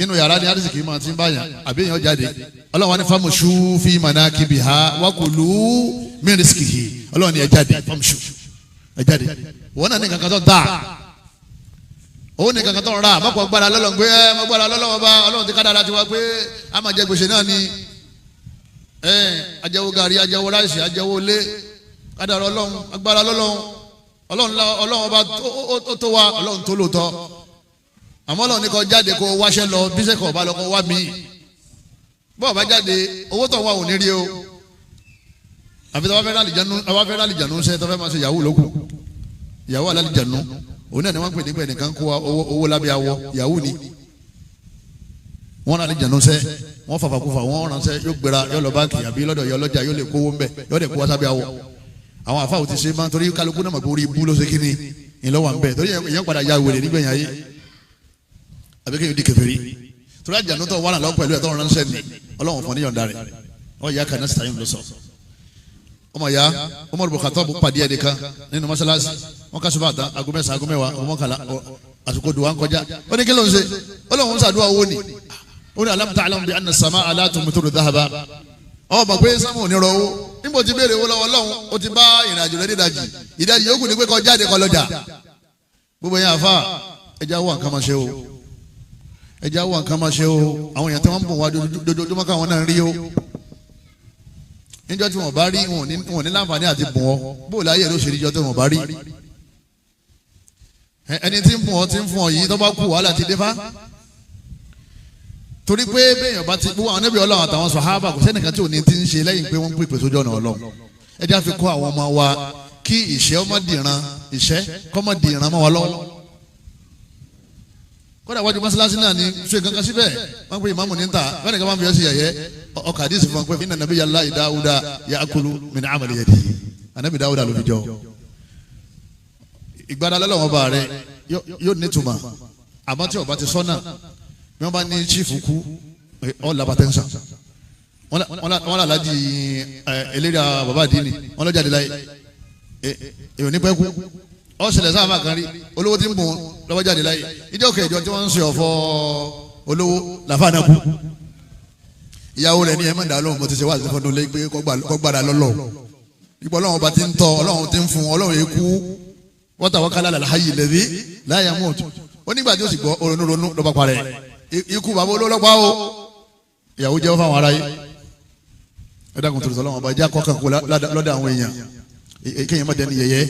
inú yàrá ní àrísìkí máa ti ń báyàn àbí èèyàn jáde. Ọlọ́run wá ní famshu fi manakibiha wakulu min rizqihi. Ọlọ́run ní ẹ jáde, famshu ẹ jáde. Wọn náà ní kankan tó dáa, òun ní kankan tó rà, mọ́kàn gbára lọ́lọ́ pé ẹ mọ́ gbára lọ́lọ́ ọba Ọlọ́run ti ká dára tiwa pé a máa jẹ gbèsè náà ni. Ajẹwo gàrí, ajẹwo ráìsì, ajẹwo lé, kádàrá Ọlọ́run, agbára lọ́lọ́run. Ọlọ́run ọba ó tó wa, Ọlọ́run tó lóòótọ́. Àmọ́ Ọlọ́run ní kó jáde kó wáṣẹ́ lọ, bíṣẹ́ kó bá lọ kó wá mí. Bọ́ọ̀ bá jáde owó tó wà ò ní rí o. Àfi tó bá fẹ́ rálìjànú ṣe tó fẹ́ máa ṣe yahoo lókù. Yahoo alálìjànú òun náà ni wọ́n ń pè nípa ẹnìkan kó owó lábẹ́ awọ, yahoo ni. Wọ́n rálìjànú ṣe, wọ́n fàfàkùfà, wọ́n ránṣẹ́, yóò gbéra, yóò lọ báńkì àbí lọ́dọ̀ yọ lọ́jà, yóò lè kówó ńbẹ, yóò lè kó wá sábẹ́ awọ. Àwọn àfáà ti ṣe máa ń torí kálukú náà mọ̀ pé orí ibú ló ṣe kíni ìlọ́wà ń bẹ̀ torí èèyàn padà ya wèrè nígbẹ̀yìn ayé àbí kéèyàn di kèfèrí. Torí àjànú tó wà náà lọ́wọ́ pẹ̀lú ẹ̀ tó ránṣẹ́ ni Ọlọ́run fún níyọ̀ǹda rẹ̀. Ọ yà kàn náà sì tàyè ló sọ. Ọmọ ya Umar bin Khattab pàdé ẹ̀ nìkan nínú mọ́sálásí, wọ́n ká sọ́fà tán aago 9, aago 10, aago 11, àsìkò dùn wá ń kọjá. Ó ní kí ló ń ṣe? Ọlọ́run ń ṣàdúrà owó ni. Ó ní alam ta'lam bi anna as-samaa la tumtiru dhahaba. Ọ mọ̀ pé sámù ò ní rọ owó. Níbo ti béèrè owó lọ́wọ́ Ọlọ́run, ó ti bá ìrìnàjò rẹ̀ nídajì. Ìdajì yòókù ni pé kó jáde kó lọ́jà. Gbogbo yẹn àfa ẹja wà nǹkan máa ṣe o, ẹja wà nǹkan máa ṣe o. Àwọn èèyàn tí wọ́n ń bọ̀ wá dojoojúmọ́ káwọn náà ń rí o. Níjọ́ tí wọ́n bá rí wọn ò ní láǹfààní àti bùn ọ. Bó láyé ló ṣe níjọ́ tí wọ́n bá rí. Ẹni tí ń bùn ọ tí ń fún ọ yìí tó bá kú wàhálà ti dé fá. Torí pé béèyàn bá ti gbogbo àwọn ẹbí Ọlọ́run àtàwọn sàhábà kò sẹ́nìkan tí ò ní ti ń ṣe lẹ́yìn pé wọ́n ń pèpè sójú ọ̀nà Ọlọ́run. Ẹ jẹ́ àfi kọ́ àwọn ọmọ wa kí ìṣẹ́ ọmọ dìran, ìṣẹ́ kọ́mọ dìran mọ́ wa lọ́wọ́. Kódà wájú mọ́sálásí náà ni ṣe kankan síbẹ̀ wọ́n pe ìmáàmù ní ta wọ́n nìkan máa ń fi ọ́ sí yẹ̀yẹ́ ọkà àdìsí fún wọn pé inna nabiyyallahi Dáúdà ya'kulu min amali yadihi. Ànábì Dáúdà ló fi jọ. Ìgbàdá lọ́lọ́wọ́n bá rẹ yóò nítumọ̀ àmọ́ tí ó bá ti sọ́nà bí wọ́n bá ní chief kú ọ labatẹ́nsà wọ́n là lájì eléré bàbá àdínì wọ́n lọ́jà àdìláyé èèyàn ní pẹ́ kú Ọ̀sẹ̀lẹ̀ sáfà kan rí olówó tí ń bùn lọ́wọ́ jáde láyé. Ìjọ kẹjọ tí wọ́n ń ṣe ọ̀fọ̀ olówó làfà náà kú. Ìyàwó rẹ̀ ní ẹ má dá lóhùn, mo ti ṣe wá sí fọdún lé pé kó gbára lọ́lọ́. Ipò ọlọ́run ọba ti ń tọ́, ọlọ́run ti ń fún, ọlọ́run èkú. Wa tawakkal ala al-hayyi alladhi la yamut. Ó nígbà tí ó sì gbọ́ ronú ronú lọ́ba parẹ́. Ikú bàbá olólọ́pàá o. Ìyàwó jẹ́wọ́ fáwọn aráyé. Ẹ dákun torí Ọlọ́run ọba ẹjẹ́ akọ́kàn kó lọ́dọ̀ àwọn èèyàn. Kéèyàn má dẹni yẹ̀yẹ́.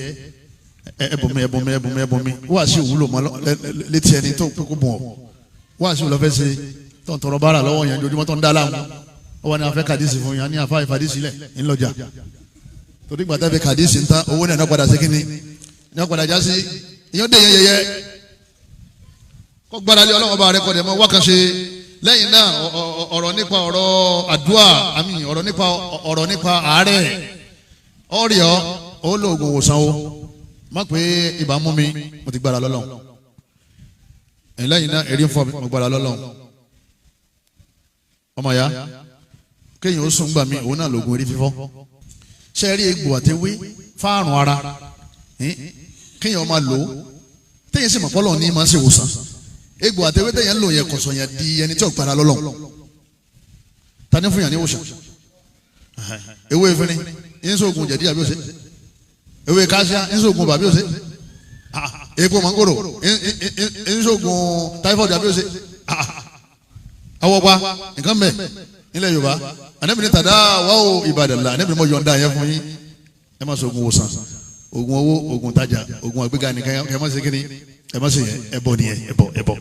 Ẹbùnmi ẹbùnmi ẹbùnmi ẹbùnmi. Wá sí òwúlò mọ́ létí ẹni tó kó bùn ọ́. Wá sí òwúlò fẹ́ ṣe tó ń tọrọ bára lọ́wọ́ yẹn ojoojúmọ́ tó ń dá láàmú. Ó wà ní afẹ́ kàdísì fún yẹn ní afá ìfàdísì lẹ̀ ńlọjà. Torí gbàtà fi kàdísì ń tán owó náà padà sí kínní. Ní ọ̀padà já sí ìyẹn dé yẹn yẹyẹ. Kó gbára lé Ọlọ́run ọba rẹ kọ́ dẹ̀ mọ́ wákàn ṣe. Lẹ́yìn náà ọ̀rọ̀ nípa ọ̀rọ̀ àdúà àmì ọ̀rọ̀ nípa àárẹ̀ ọ̀rẹ́ ọ́ ó lóògùn òwòsàn o má pé ibà mú mi mo ti gbára lọ́lọ́run. Lẹ́yìn náà èrí ń fọ́ mi mo gbára lọ́lọ́run. Ọmọ ya kéèyàn ó sùn gbà mí òun náà lóògùn orí fífọ́. Ṣé rí egbò àtẹwé fáàrùn ara kéèyàn máa lò ó téèyàn sì mọ̀ pọ́lọ́ ní máa ń ṣèwòsàn. Egbò àtẹwé téèyàn ń lò yẹn kọ̀sọ̀ yẹn di ẹni tí ò gbára lọ́lọ́run. Ta ni fún yàn ní ìwòsàn? Ewé efinrin ń sóògùn jẹ̀dí àbí òsè? Ewé káṣíá ń sóògùn bàbí òsè? Epo mangoro ń sóògùn táífọ̀dù àbí òsè? Awọ́pa nǹkan mẹ́ nílẹ̀ Yorùbá. Ànábì ní tàdá wàá Ìbàdàn la Ànábì ní mo yọ̀ǹda yẹn fún yín. Ẹ má sóògùn wòsàn, oògùn owó, oògùn tajà, oògùn àgbéga nìkan ẹ má ṣe kíni, ẹ má ṣe yẹn, ẹbọ nìyẹn, ẹbọ ẹbọ.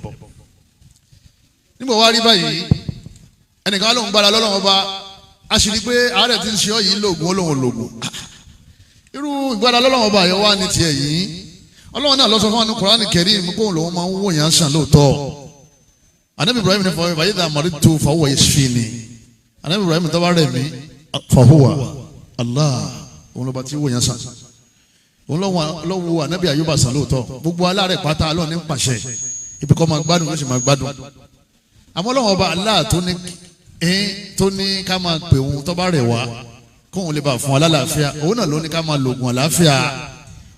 Nígbà wàá rí báyìí ẹnìkan ló ń gbára lọ́lọ́wọ́ bá a sì rí pé àárẹ̀ tí ń ṣe ọ́ yìí lóògùn olóhùn lóògùn. Irú ìgbára lọ́lọ́wọ́ bá yọ wá ní tiẹ̀ yìí. Ọlọ́run náà ló sọ fún wa ní Kùránì Kẹ́rímù kóun lòun máa ń wò yàn sàn lóòótọ́. Ànábì Ibrahim ní fọwọ́ báyìí dà mọ̀rí tó fahuwa yashfini. Ànábì Ibrahim tó bá rẹ̀ mí fahuwa Allah òun lọ́ba tí wò yàn sàn. Òun lọ́wọ́ Ànábì Ayúbà sàn lóòótọ́. Gbogbo aláàrẹ̀ pátá Ọlọ́run ní pàṣẹ ibi kọ́ máa gbádùn ló sì máa gbádùn. Àmọ́ Ọlọ́run ọba Allah tó ní ká máa pè òun tó bá rẹ̀ wá kóun lè bá fún wa lálàáfíà, òun náà ló ní ká máa lògùn àlàáfíà.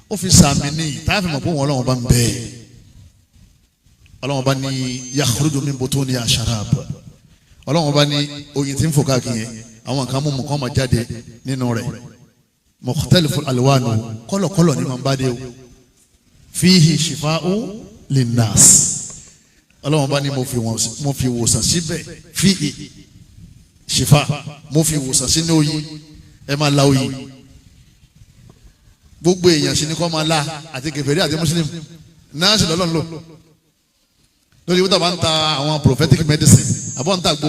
Ó fi sàmì ní táàfin mọ̀ pé òun Ọlọ́run bá ń bẹ. Ọlọ́run bá ní yakhruju min butuniha sharab. Ọlọ́run bá ní oyin tí ń fò káàkiri yẹn àwọn nǹkan mímu kan máa jáde nínú rẹ̀. Mukhtalifu alwanu kọ́lọ̀kọ́lọ̀ ní máa ń bá dé o. Fihi shifa'u linnas. Ọlọ́run bá ní mo fi wòsàn síbẹ̀. Fihi shifa, mo fi wòsàn sínú oyin. Ẹ máa la oyin. Gbogbo èèyàn sì ni kọ́ máa la, àti kèfèrí àti mùsùlùmí náà sì lọ́lọ́run lò. Lórí wíwọ́n bá ń ta àwọn prophetic medicine àbọ̀ ń ta gbo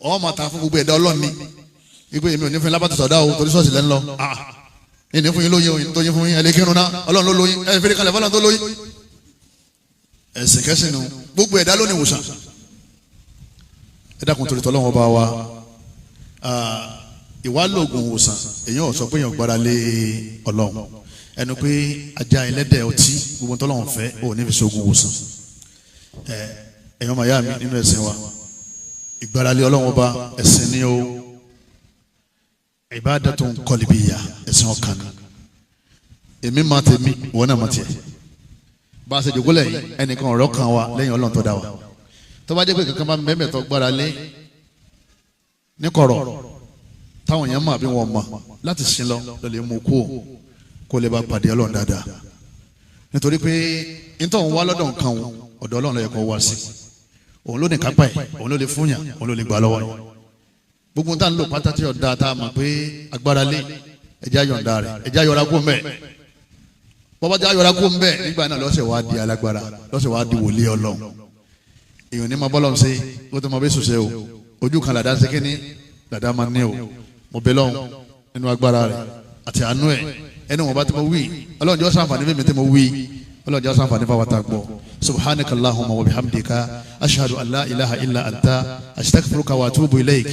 ọ̀ máa ta fún gbogbo ẹ̀dá Ọlọ́run ni. Ipe èmi ò ní fún yín lábàtà sọ̀dá o torí ṣọ́ọ̀ṣì lẹ́ ń lọ. Ìní fún yín lóyin o, ìní tó yín fún yín ẹlẹ́kírun náà Ọlọ́run ló lóyin ẹ̀ fẹ́rẹ́ kalẹ̀ fọlọ́run tó lóyin. Ẹ̀sìn kẹ́sìn nu gbogbo ẹ̀dá ló ní ìwòsàn. Ẹ dákun torí tọ́lọ́run ọba wa, ìwálògùn ìwòsàn èyàn ò sọ pé èyàn gbára lé Ọlọ́run. Ẹnu pé ajá ẹlẹ́dẹ̀ ọtí gbogbo tọ́lọ́run fẹ́ ò ní fi ṣoògùn ìwòsàn. Ẹ̀yàn máa yá mi nínú ẹ̀sìn wa, ìgbáralé Ọlọ́run ọba ẹ̀sìn ni o. Ibadatun qalbiyya ẹ̀sìn ọkàn ni. Èmi máa tèmi, ìwọ náà máa tiẹ̀. Bá a ṣe jòkó lẹ́yìn ẹnìkan ọ̀rọ̀ kan wa lẹ́yìn Ọlọ́run tó dá wa. Tó bá jẹ́ pé kankan bá mẹ́mẹ́ tó gbára lé níkọ̀rọ̀ táwọn èèyàn mọ̀ àbí wọn mọ̀ láti sin lọ lọ́lẹ̀ mú kú kó lè bá pàdé Ọlọ́run dáadáa. Nítorí pé nítorí òun wá lọ́dọ̀ nǹkan òun ọ̀dọ̀ Ọlọ́run ló yẹ kó wá sí. Òun ló ní kápá ẹ̀, òun ló lè fún yàn, òun ló lè gbà lọ́wọ́ yẹn. Gbogbo tá ń lò pátá tí ọ̀dà tá a mọ̀ pé agbára lé ẹja yọ̀ǹda rẹ̀, ẹja yọra kó mbẹ́. Bọ́bá tí a yọra kó mbẹ́ nígbà náà lọ́sẹ̀ wá di alágbára, lọ́sẹ̀ wá di wòlíì Ọlọ́run. Èèyàn ní ma bọ́lọ̀ ṣe kó tó ma bẹ́ sòṣe o. Ojú kan làdá ṣe kíní làdá máa ní o. Mo bẹ lọ́hùn nínú agbára rẹ̀ àti àánú ẹ̀. Ẹni wọn bá ti mo wí, Ọlọ́run jọ̀ọ́ ṣàǹfààní fún mi tí mo wí. Ọlọ́run jọ̀ọ́ ṣàǹfààní fún àwọn tá a gbọ́. Subhanaka Allahumma wa bihamdika ashhadu an la ilaha illa anta astaghfiruka wa atubu ilayk.